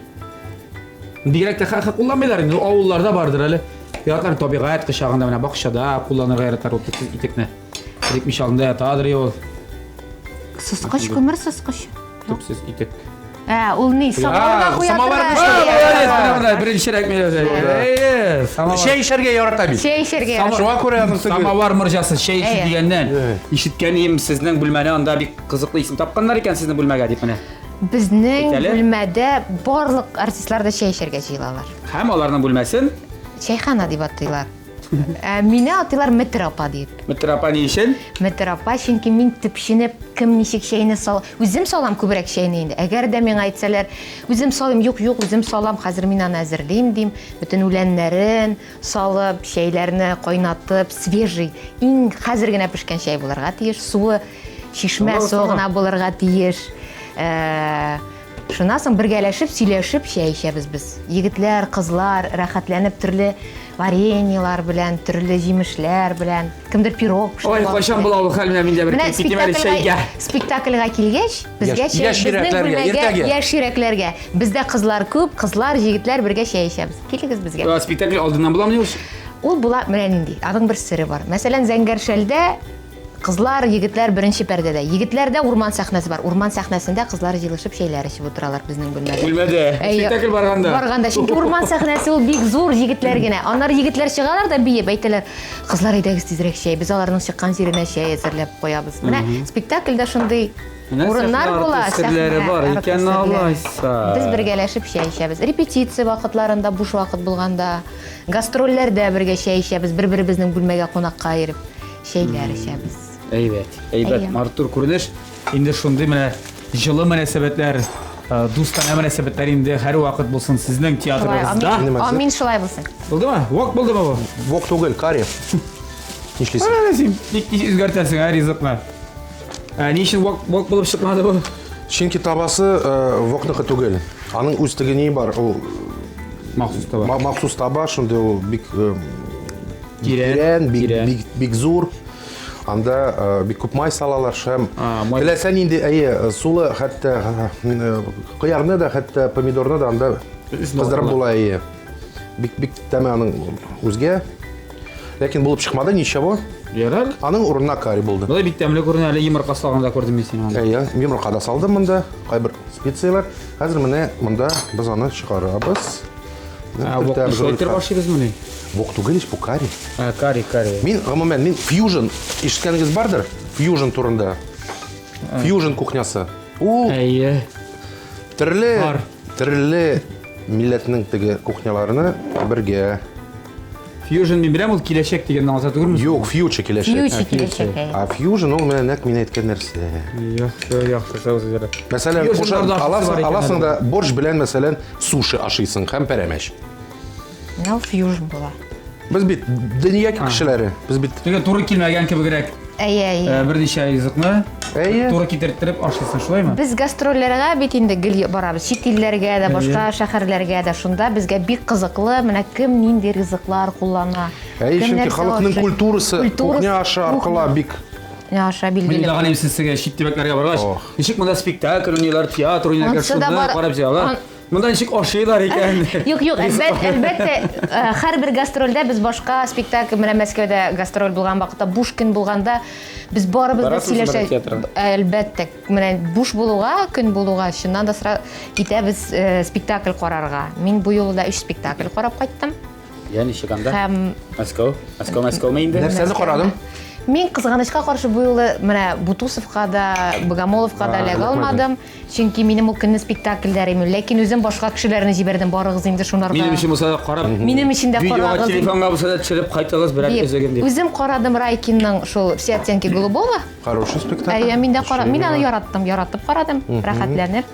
Бигрәк тә хәзер кулланмыйлар инде, авылларда бардыр әле. Яраталар табигать кочагында, менә бакчада кулланырга яраталар ул төпсез итекне. Элек мич алдында ятадыр ул Сыскыч, күмер сыскыч. төпсез итек. Ә, ул ни, самавырга куя самавыр торган. Молодец, менә менә беренчерәк мин Әйе, самавыр. Чәй эчәргә ярата бит. Чәй эчәргә ярата. Шуңа күрә аның теге- Самавар морҗасы чәй эчү Әйе. дигәннән. Әйе. Ишеткәнем сезнең бүлмәне анда бик кызыклы исем тапканнар икән сезнең бүлмәгә дип менә. Безнең Әйт әле. бүлмәдә барлык артистлар да чәй эчәргә җыелалар. Һәм аларның бүлмәсен Чәйхана дип атыйлар. Ә мине атыйлар Метр апа дип. Метр апа ни өчен? Метр апа, чөнки мин төпченеп кем ничек чәйне сал, үзем салам күбрәк чәйне инде. Әгәр дә миңа әйтсәләр, үзем салыйм, юк, юк, үзем салам, хәзер мин аны әзерлим дим. Бөтен үләннәрен салып, чәйләрне кайнатып, свежий, иң хәзер генә пешкән чәй булырга тиеш, суы чишмә Салам, суы салам. гына булырга тиеш. Э, Шуннан соң бергәләшеп, сөйләшеп чәй эчәбез без. Егетләр, кызлар рәхәтләнеп төрле вареньелар белән, төрле җимешләр белән, кемдер пирог пешереп Ой, алып кайчан килә. була ул хәл менә миндә бер Менә китим әле спектакльгә, чәйгә. спектакльгә килгәч, безгә Яшь- чәй, яшь безнең йөрәкләргә, бүлмәгә иртәгә. яшь йөрәкләргә. Бездә кызлар күп, кызлар, егетләр бергә чәй эчәбез. Килегез безгә. Э, Спектакль алдыннан буламыни ул? Ул була менә нинди. Аның бер сере бар. Мәсәлән, Зәңгәр шәлдә кызлар, егетләр беренче пәрдәдә. Егетләрдә урман сәхнәсе бар. Урман сәхнәсендә кызлар җыелышып чәйләр эчеп утыралар безнең бүлмәдә. Бүлмәдә. Әйе. Спектакль барганда. Барганда, чөнки урман сәхнәсе ул бик зур егетләр генә. Аннары егетләр чыгалар да биеп әйтәләр, кызлар әйдәгез тизрәк чәй. Без аларның чыккан җиренә чәй әзерләп куябыз. Менә спектакльдә шундый Менә урыннар сәхнә була. арты серләре сәхнә бар арты икән серләре. алайса. Без бергәләшеп чәй эчәбез. Репетиция вакытларында, буш вакыт булганда, гастрольләрдә бергә чәй эчәбез, бер-беребезнең бүлмәгә кунакка йөреп чәйләр эчәбез. Әйбәт, әйбәт. Әйе. Матур күренеш. Инде шундый менә җылы мөнәсәбәтләр, э, дустанә мөнәсәбәтләр инде һәрвакыт булсын сезнең Шулай, театрыгызда. амин, амин шулай булсын. Булдымы? Вок булдымы бу? Вок түгел, карри. Нишлисең? Менә син бик тиз үзгәртәсең, ә ризыкны. Ә, ни өчен вок, вок булып чыкмады бу? Чөнки табасы э, вокныкы түгел. Аның үз теге ни бар, ул Махсус таба. ма- махсус таба, шундый ул бик э, Тирән, тирән, бик, тирән. бик, бик зур. Анда э, бик күп май салалар һәм А, май. теләсә нинди, әйе, сулы хәтта э, кыярны да, хәтта помидорны да анда Өстенә кыздырып аталар. була, әйе. Бик бик тәме аның үзгә. Ләкин булып чыкмады, ничего. Ярар. Аның урынына карри булды. Болай бик тәмле күренә, әле йомырка салганда күрдем мин сине анда. Әйе, йомырка да салдым монда, кайбер специяләр. Хәзер менә монда без аны чыгарабыз. Ә, вокны шулай итеп ашыйбызмыни? Вок түгел ич, бу карри. Ә, карри, карри. Мин гомумән, мин фьюжн ишеткәнегез бардыр? Фьюжн турында. Фьюжн кухнясы. Ул Әйе. төрле Бар. төрле милләтнең теге кухняларны бергә. Фьюжн мин беләм, ул киләчәк дигәнне аңлата түгелме? Юк, фьючер киләчәк. Фьючер киләчәк, әйе. А фьюжн ул менә нәкъ мин әйткән нәрсә. Яхшы, яхшы, сау ярар. Мәсәлән, Фьюжннарда куша ашысы бар аласың, икән аласың әле. да борщ белән мәсәлән суши ашыйсың һәм пәрәмәч. Менә ул фьюжн була. Без бит дөнья кешеләре. Без бит Теге туры килмәгән кебегрәк Әйе, әйе. э, берничә ризыкны Әйе. туры китертереп ашыйсың, шулаймы? Без гастрольләргә бит инде гел барабыз. Чит илләргә дә, башка шәһәрләргә дә. Шунда безгә бик кызыклы, менә кем нинди ризыклар куллана. Әйе, кем чөнки нәрсә халыкның ашый. культурасы кухня ашы аркылы бик Кухня аша Мин билгеле. уйлаган идем сез сезгә чит төбәкләргә баргач, Ох. ничек монда спектакль уйныйлар, театр уйныйлар, Ансы да шуны бар. карап җыялар. Ан- Монда ничек ашыйлар икән? Юк, юк, әлбәттә, әлбәттә, һәрбер гастрольдә без башка спектакль, менә Мәскәүдә гастроль булган вакытта, буш көн булганда, без барыбыз да сөйләшә. Әлбәттә, менә буш булуга, көн булуга, чыннан да сра китәбез спектакль карарга. Мин бу юлы да өч спектакль карап кайттым. Я ничек анда? Һәм Мәскәү, Мәскәү, Мәскәүме инде? Нәрсәне карадың? Мин кызганычка каршы бу юлы менә Бутусовка да, Богомоловка да эләгә алмадым. Чөнки минем ул көнне спектакльләр име. Ләкин үзем башка кешеләрне җибәрдем. Барыгыз инде шунарга. Минем өчен булса да карап. Минем өчен дә карагыз. Видеога телефонга булса да төшереп кайтыгыз берәр өзеген дип. Үзем карадым Райкинның шул Все оттенки голубого. Хороший спектакль. Әйе, мин дә карадым. Мин аны яраттым, яратып карадым, рәхәтләнеп.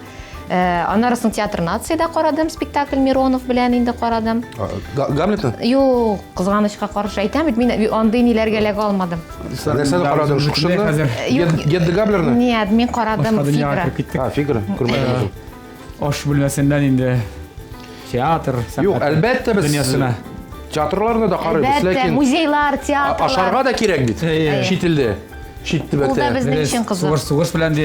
Э, аннары соң Театр нациядә карадым спектакль Миронов белән инде карадым. Гамлетны? Юк, кызганычка каршы әйтәм бит, мин андый ниләргә эләгә алмадым. Нәрсәне карадың? Шукшинны? Гедда Габлерны? Нет, мин карадым Фигара. А, Фигара, күрмәдем. Аш бүлмәсеннән инде театр, Юк, әлбәттә без дөньясына. Театрларны да карыйбыз, ләкин музейлар, театрлар. Ашарга да кирәк бит. Чит илдә. Чит төбәктә. Ул да безнең өчен кызык. Сугыш сугыш белән ди.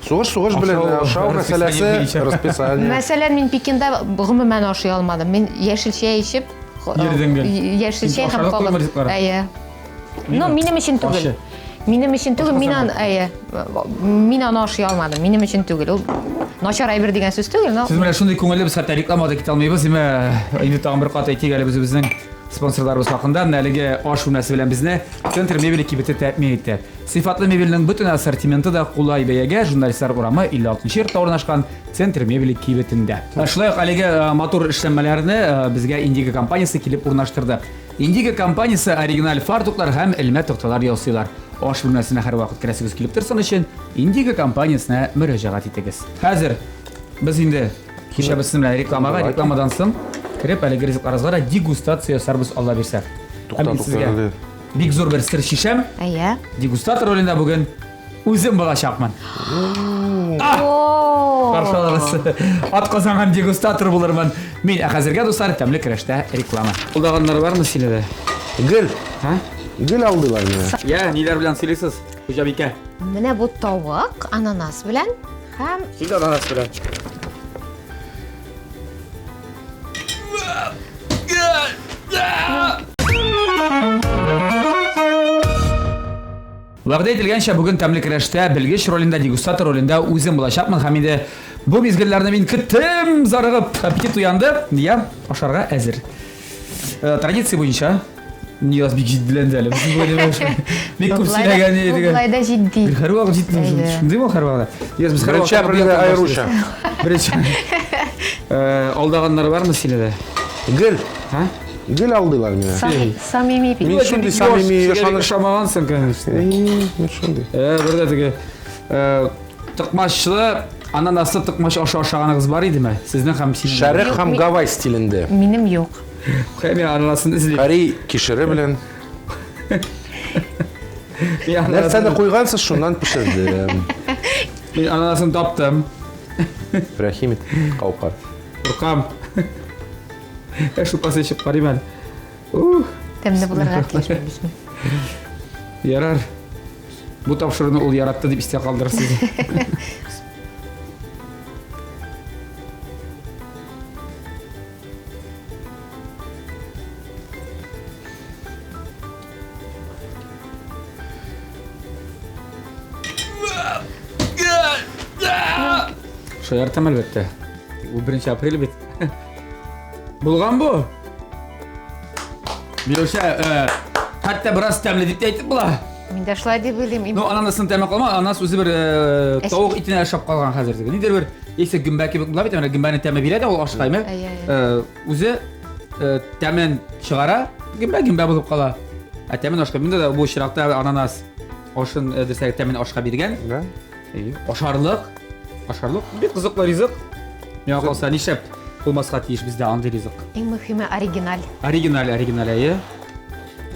Сугыш сугыш белән ашау мәсьәләсе расписание. Мәсәлән, мин Пекинда гомумән ашый алмадым. Мин яшел чәй эчеп, Йөрдең гел. Яшел чәй һәм кабыз. Әйе. Ну, минем өчен түгел. Минем өчен түгел, мин аны, әйе, мин аны ашый алмадым. Минем өчен түгел. Ул начар әйбер дигән сүз түгел, но Сез менә шундый күңелле без хәтта рекламада китә алмыйбыз. Имә инде тагын бер кат әйтик әле без үзебезнең спонсорларыбыз хакында. Менә әлеге аш бүлмәсе белән безне Центр мебели кибете тәэмин итте. Сыйфатлы мебельнең бөтен ассортименты да кулай бәягә Журналистлар урамы 56 нчы йортта урнашкан Центр мебели кибетендә. Шулай ук әлеге матур эшләнмәләрне безгә Индиго компаниясе килеп урнаштырды. Индиго компаниясе оригиналь фартуклар һәм элмә такталар ясыйлар. Аш бүлмәсенә һәрвакыт керәсегез килеп торсын өчен Индиго компаниясенә мөрәҗәгать итегез. Хәзер без инде Күчәбез сезнең белән рекламага. Рекламадан соң кереп әлеге ризыкларыбызга да дегустация ясарбыз, Алла бирсә. Тукта, тукта, әле. Бик зур бер сер чишәм. Әйе. Дегустатор ролендә бүген үзем булачакмын. Каршы алыгыз. Ат казанган дегустатор булырмын. Мин, ә хәзергә, дуслар, тәмле көрәштә реклама. Алдаганнар бармы сине дә? Гел. Һа? Гел алдыйлар мине. Я, ниләр белән сыйлыйсыз, хуҗабикә? Менә бу тавык ананас белән. Һәм Син дә ананас белән. Вәгъдә ителгәнчә, бүген тәмле көрәштә белгеч ролендә, дегустатор ролендә үзем булачакмын һәм инде бу мизгелләрне мин көттем, зарыгып, аппетит уянды, я ашарга әзер. Э, традиция буенча Нияз бик җитдиләнде әле. Бик күп сөйләгән иде. Болай да җитди. Һәрвакыт җитди. Шундый ул һәрвакыт. Нияз без һәрвакыт Беренче аеруча. Беренче. Э, алдаганнар бармы сине дә? Гел. Һа? Гел алдыйлар мине. Самими бит. Мин шундый самими ышаныч ошамагансың, конечно. Мин шундый. Э, бер дә теге э, токмачлы ананаслы токмач ашы ашаганыгыз бар идеме? Сезнең һәм синең. Шәрык һәм Гавай стилендә. Минем юк. Хәй, мин ананасын эзлим. Кари кишере белән. Нәрсәне куйгансыз, шуннан пешердем. Мин ананасын таптым. Рәхим ит, каукар. Куркам. Ә шупасы эчеп карыйм әле. Ух. Тәмле булырга тиеш. Ярар. Бу тапшыруны ул яратты дип истә калдырырсыз. Шаяртам әлбәттә. Бу 1 апрель бит. Булган бу. Миләүшә, э, хәтта бераз тәмле дип тә әйтеп була. Мин дә шулай дип уйлыйм. Ну, ананасның тәме калма, ананас үзе бер э, тавык итенә ошап калган хәзер. Нидер бер, яисә гөмбә кебек була бит, менә гөмбәнең тәме бирә дә ул ашка, әйме? Э, үзе э, тәмен чыгара, гөмбә гөмбә булып кала. Ә тәмен ашка. Монда да бу очракта ананас ашын э, дисәк тәмен ашка биргән. Да. Ашарлык. Ашарлык. Бик кызыклы ризык. Миңа калса, нишләп булмаска тиеш бездә андый ризык? Иң мөһиме оригиналь. Оригиналь, оригиналь, әйе.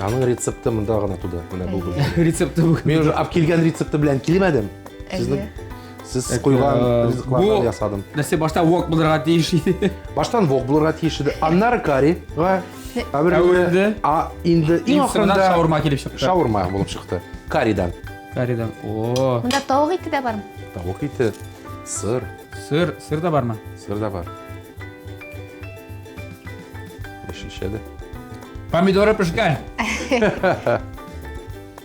Аның рецепты монда гына туды. Менә бу. Рецепты бу. Мин уже алып килгән рецепты белән килмәдем. Сезнең сез куйган ризыклардан ясадым. Нәрсә башта вок булырга тиеш иде. Баштан вок булырга тиеш иде. Аннары каррига әверелде. А инде иң ахырында шаурма килеп чыкты. Шаурма булып чыкты. Карридан. Карридан. О. Монда тавык ите дә бармы? Тавык ите, сыр. Сыр, сыр да бармы? Сыр да бар. Яшелчә дә. Помидоры пешкән.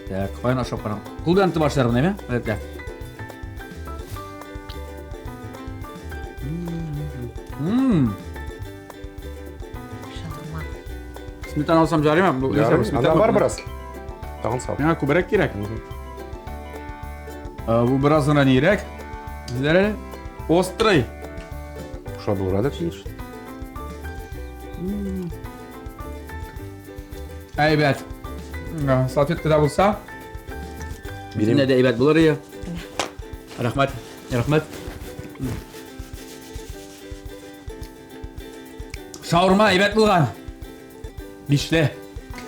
Так, каян ашап карам. Кул белән тотып ашарга неме? Гадәттә. Мм. Шаурма. Сметана алсам жарыймы? Бу Ярый, сметана Анда бар бераз. Тагын сал. Миңа күбрәк кирәк. Бу бераз гына нирәк. Сезләр әле острый. Шулай булырга да тиеш. Әйбәт. Салфеткада булса, Бирем. менә дә әйбәт булыр иде. Рәхмәт. Рәхмәт. Шаурма әйбәт булган. Бишле.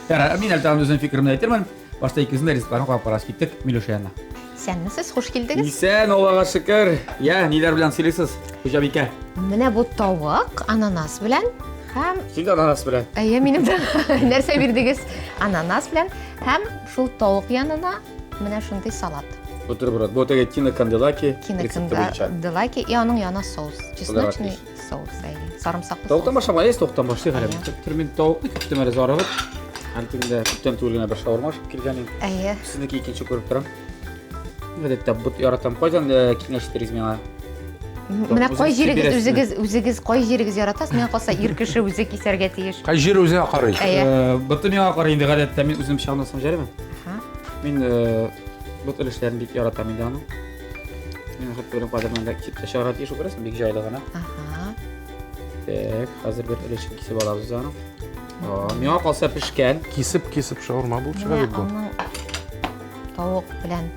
Ярар, мин әле тагын үземнең фикеремне әйтермен. Башта икесен дә ризыкларын карап карас киттек Миләүшә янына. Исәнмесез, хуш килдегез. Исән, Аллага шөкер. Я, ниләр белән сөйлисез, хуҗабикә? Менә бу тавык ананас белән һәм Син дә ананас белән. Әйе, минем дә нәрсә бирдегез? Ананас белән һәм шул тавык янына менә шундый салат. Бутерброд. Бу теге Тина Канделаки Тина рецепты буенча. Канделаки и аның янына соус. Чесночный соус, әйе. Сарымсаклы Тавыктан соус. башламага есть, тавыктан башлыйк әле. Әйе. Төр мин тавыкны көттем әле зарыгып. Һәм тегендә күптән түгел генә бер шаурма ашап килгән идем. Әйе. Сезнеке икенче күреп торам. Гадәттә бот яратам. Кайдан киңәш иттерегез миңа? Менә Үзегез кай җирегез бирәсезме? үзегез үзегез кай җирегез яратасыз? Миңа калса ир кеше үзе кисәргә тиеш. Кай җир үзе карый. Әйе. Боты миңа карый инде гадәттә мин үзем пычагын жарыймы? Аһа. Мин бот өлешләрен бик яратам инде аның. Мин хәтта белән кадермен дә кисеп тә чыгарга тиеш күрәсең, бик җайлы гына. Аһа. Так, хәзер бер өлешен кисеп алабыз аның. Миңа калса пешкән. Кисеп-кисеп шаурма булып чыга Менә бит бу. аның тавык белән.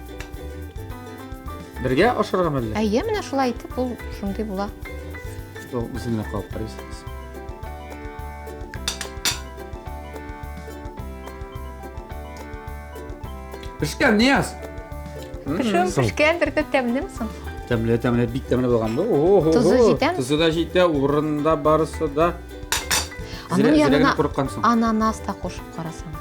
Бергә ашарга мәллә? Әйе, менә шулай итеп ул шундый була. Ул үзен генә кабып карыйсыз. Пешкән, Нияз. Пешүен Соң. пешкәндер дә тәмлеме соң? Тәмле, тәмле, бик тәмле булган бу. Ого, Тозы җитәме? Тозы да җитә, урында барысы да. Аның Зирә- зирә янына генә курыккансың. ананас та кушып карасаң.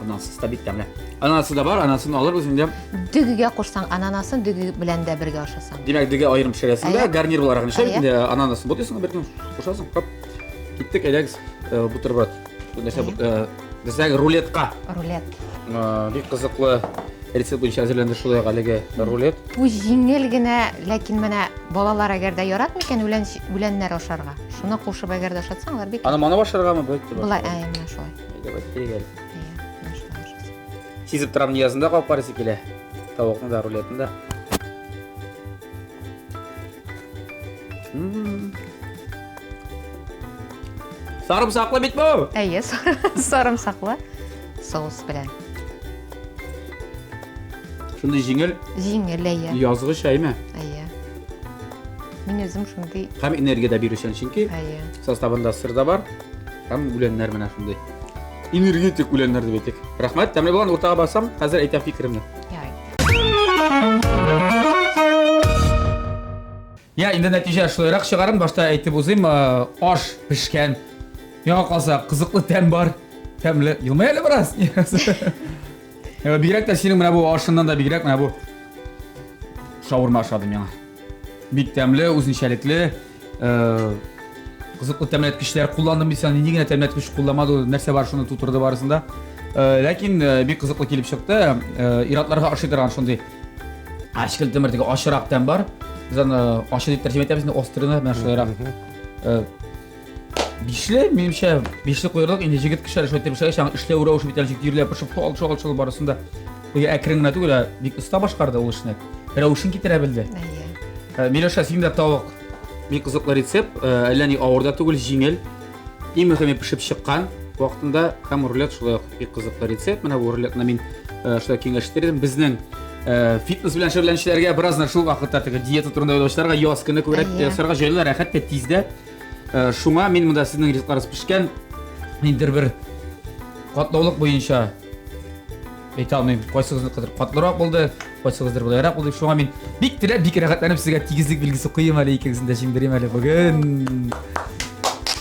Ананасыз да бик тәмле. Ананасы да бар, анасын алырбыз инде. Дөгегә кушсаң, ананасын дөге белән дә бергә ашасаң. Димәк, дөге аерым пешерәсең дә, Әйе. гарнир буларак нишләп Әйе. инде ананасын бутыйсың, бер көн кушасың, хоп. Киттек, әйдәгез, бутерброд. Бу нәрсә бу, бездәге рулетка. Рулет. Бик кызыклы рецепт буенча әзерләнде шулай ук әлеге рулет. Бу җиңел генә, ләкин менә балалар әгәр дә яратмый икән үлән үләннәр ашарга. Шуны кушып әгәр дә ашатсаң, алар бик Аны манып ашаргамы, болай итеп? Болай, әйе, менә шулай. Әйдә, әйдә, әйдә. Әйе, менә шулай ашасаң. Сизеп торам, Ниязында калып карыйсы килә. Тавыкны да, рулетны да. Сарымсаклы бит бу! Әйе, сарымсаклы соус белән. Шундый җиңел, Җиңел, әйе. язгы чәйме? Әйе. Мин үзем шундый, Һәм энергия дә бирүчән, чөнки әйе. составында сыр да бар, һәм үләннәр менә шундый. Энергетик үләннәр дип әйтик. Рәхмәт, тәмле булган, уртага басам, хәзер әйтәм фикеремне. Ярый. Я, инде нәтиҗә шулайрак чыгарым, башта әйтеп узыйм, аш пешкән. Миңа калса, кызыклы тәм бар. Тәмле. Елмай әле бераз. Бигрәк тә синең менә бу ашыннан да бигрәк менә бу шаурма ошады миңа. Бик тәмле, үзенчәлекле. Кызыклы тәмләткечләр кулландым дисәң, нинди генә тәмләткеч кулламады, ул, нәрсә бар шуны тутырды барысын да. Ләкин бик кызыклы килеп чыкты. Иратларга ошый торган шундый ачкылтымыр теге ачырак тәм бар. Без аны ачы дип тәрҗемә итәбез, инде острыны менә шулайрак. Бишле, минемчә, бишле куерлык, инде җегет кеше әле шулай итеп эшләгәч, аның эшләү рәвеше бит әле ничек тирләп пешеп, шул, шул, шул барысын да теге әкрен генә түгел, ә бик оста башкарды ул эшне. Рәвешен китерә белде. Әйе. Миләүшә, синең дә тавык. Бик кызыклы рецепт, әллә ни авыр да түгел, җиңел. Иң мөһиме пешеп чыккан вакытында һәм рулет шулай ук бик кызыклы рецепт. Менә бу рулетны мин шулай киңәш итәр идем. Безнең фитнес белән шөгыльләнүчеләргә бераз гына шул вакытта теге диета турында уйлаучыларга яз көне күбрәк ясарга җайлы, рәхәт тә, тиз дә. Шуңа мин монда сезнең ризыкларыгыз пешкән ниндидер бер катлаулык буенча әйтә алмыйм, кайсыгызныкыдыр катлырак булды, кайсыгыздыр былайрак булды. Шуңа мин бик теләп, бик рәхәтләнеп сезгә тигезлек билгесе куйым әле, икегезне дә җиңдерим әле бүген.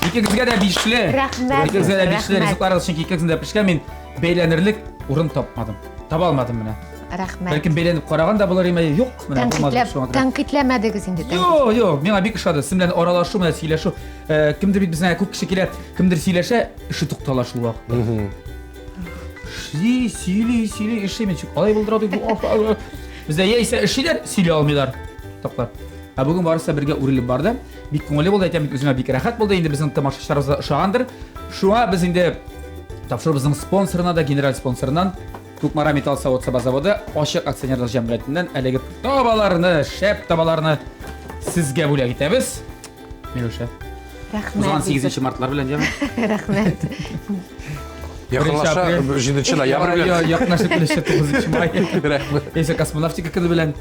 Икегезгә дә бишле. Рәхмәт. Икегезгә дә бишле Рәхмәт. ризыкларыгыз, чөнки икегезнең дә пешкән, мин бәйләнерлек урын тапмадым. Таба алмадым менә. Рәхмәт. Бәлкем бәйләнеп караган да булыр име? Юк, менә булмады Тәнкыйтьләп, шуңа күрә. тәнкыйтьләмәдегез инде. тәнкыйть. Юк, юк, миңа бик ошады. Син белән аралашу, менә сөйләшү. Э, Кемдер бит безнең күп кеше килә, кемдер сөйләшә, эше туктала шул вакытта. Шли, сөйли, сөйли, эшли, мин чүк, алай булдыра дип. Бездә яисә эшлиләр, сөйли алмыйлар. Токлар. Ә бүген барысы да бергә үрелеп барды. Бик күңелле булды, әйтәм бит, үземә бик рәхәт булды. Инде безнең тамашачыларыбыз да ошагандыр. Шуңа без инде тапшыруыбызның спонсорына да, генераль спонсорыннан Кукмара металл савыт-саба заводы ачык акционерлык җәмгыятеннән әлеге табаларны, шәп табаларны сезгә бүләк итәбез. Миләүшә. Рәхмәт. Узган 8 мартлар белән, яме? Рәхмәт. Якынлаша 7 ноябрь белән. Якынлашып килүче 9 май. Рәхмәт. Яисә космонавтика көне белән.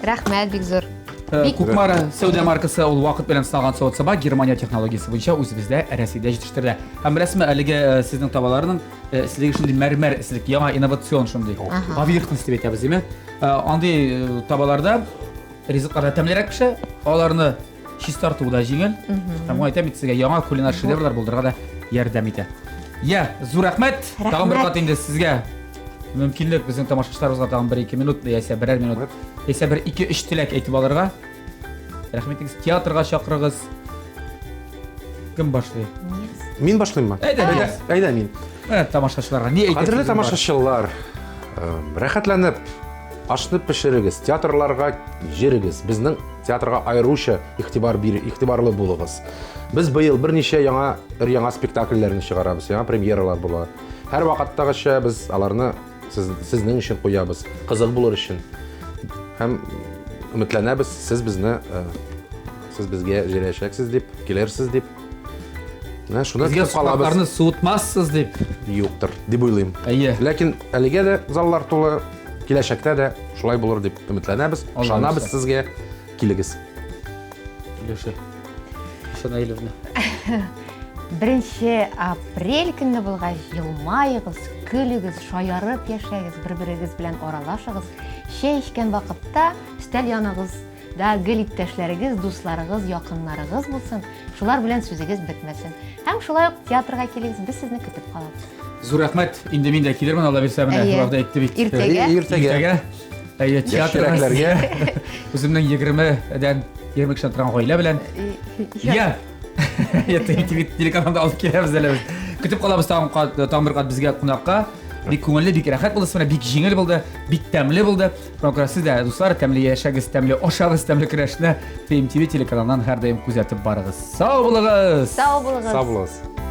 Рәхмәт бик зур. Э, Кукмара сәүдә маркасы ул вакыт белән сыналган савыт-саба Германия технологиясе буенча үзебездә Рәсәйдә җитештерелә. Һәм беләсезме, әлеге э, сезнең табаларның э, эслеге шундый мәрмәр эслек, яңа инновацион шундый. Поверхность дип әйтәбез, димме? Андый табаларда ризыклар да тәмлерәк пешә, аларны чистарту да җиңел. Һәм әйтәм бит сезгә, яңа кулинар шедеврлар булдырырга да ярдәм итә. Я, зур рәхмәт. Тагын бер кат инде сезгә мөмкинлек безнең тамашачыларыбызга тагын бер-ике минут, яисә берәр минут, яисә бер ике-өч теләк әйтеп алырга. Рәхмәт итегез, театрга чакырыгыз. Кем башлый? Мин башлыйммы? Әйдә, әйдә, әйдә мин. Менә тамашачыларга ни әйтәсез? Кадерле тамашачылар, рәхәтләнеп ашны пешерегез, театрларга җөрегез. Безнең театрга аеруча игътибар бир, игътибарлы булыгыз. Без быел берничә яңа өр-яңа спектакльләрне чыгарабыз, яңа премьералар була. Һәр вакыттагыча без аларны сез, сезнең өчен куябыз, кызык булыр өчен. Һәм өметләнәбез, сез безне э, сез безгә җөрәчәксез дип, килерсез дип. Менә шуны Безгә көтеп калабыз. сутларны суытмассыз дип. Юктыр, дип уйлыйм. Әйе. Ләкин әлегә дә заллар тулы, киләчәктә дә шулай булыр дип өметләнәбез. Алла Ышанабыз боерса. сезгә. Килегез. Илюша. Наилевна. Беренче апрель көнне булгач, елмаегыз, көлегез, шаярып яшәгез, бер-берегез белән аралашыгыз. Чәй эчкән вакытта өстәл яныгызда гел иптәшләрегез, дусларыгыз, якыннарыгыз булсын. Шулар белән сүзегез бетмәсен. Һәм шулай ук театрга килегез, без сезне көтеп калабыз. Зур рәхмәт. Инде мин дә килермен, Алла бирсә, менә Әйе. вәгъдә итте бит. Иртәгә. Иртәгә. Иртәгә. Әйе, театрга. Яшьрәкләргә. Үземнең 20-дән 20 кешедән торган гаилә белән. Я. Я TV телеканалда алып киләбез әле без. Көтеп калабыз тагын кат, тагын бер кат безгә кунакка. Бик күңелле, бик рәхәт булды, менә бик җиңел булды, бик тәмле булды. Шуңа күрә сез дә, дуслар, тәмле яшәгез, тәмле ашагыз, тәмле көрәшне TMTV телеканалыннан һәрдаим күзәтеп барыгыз. Сау булыгыз! Сау булыгыз. Сау булыгыз.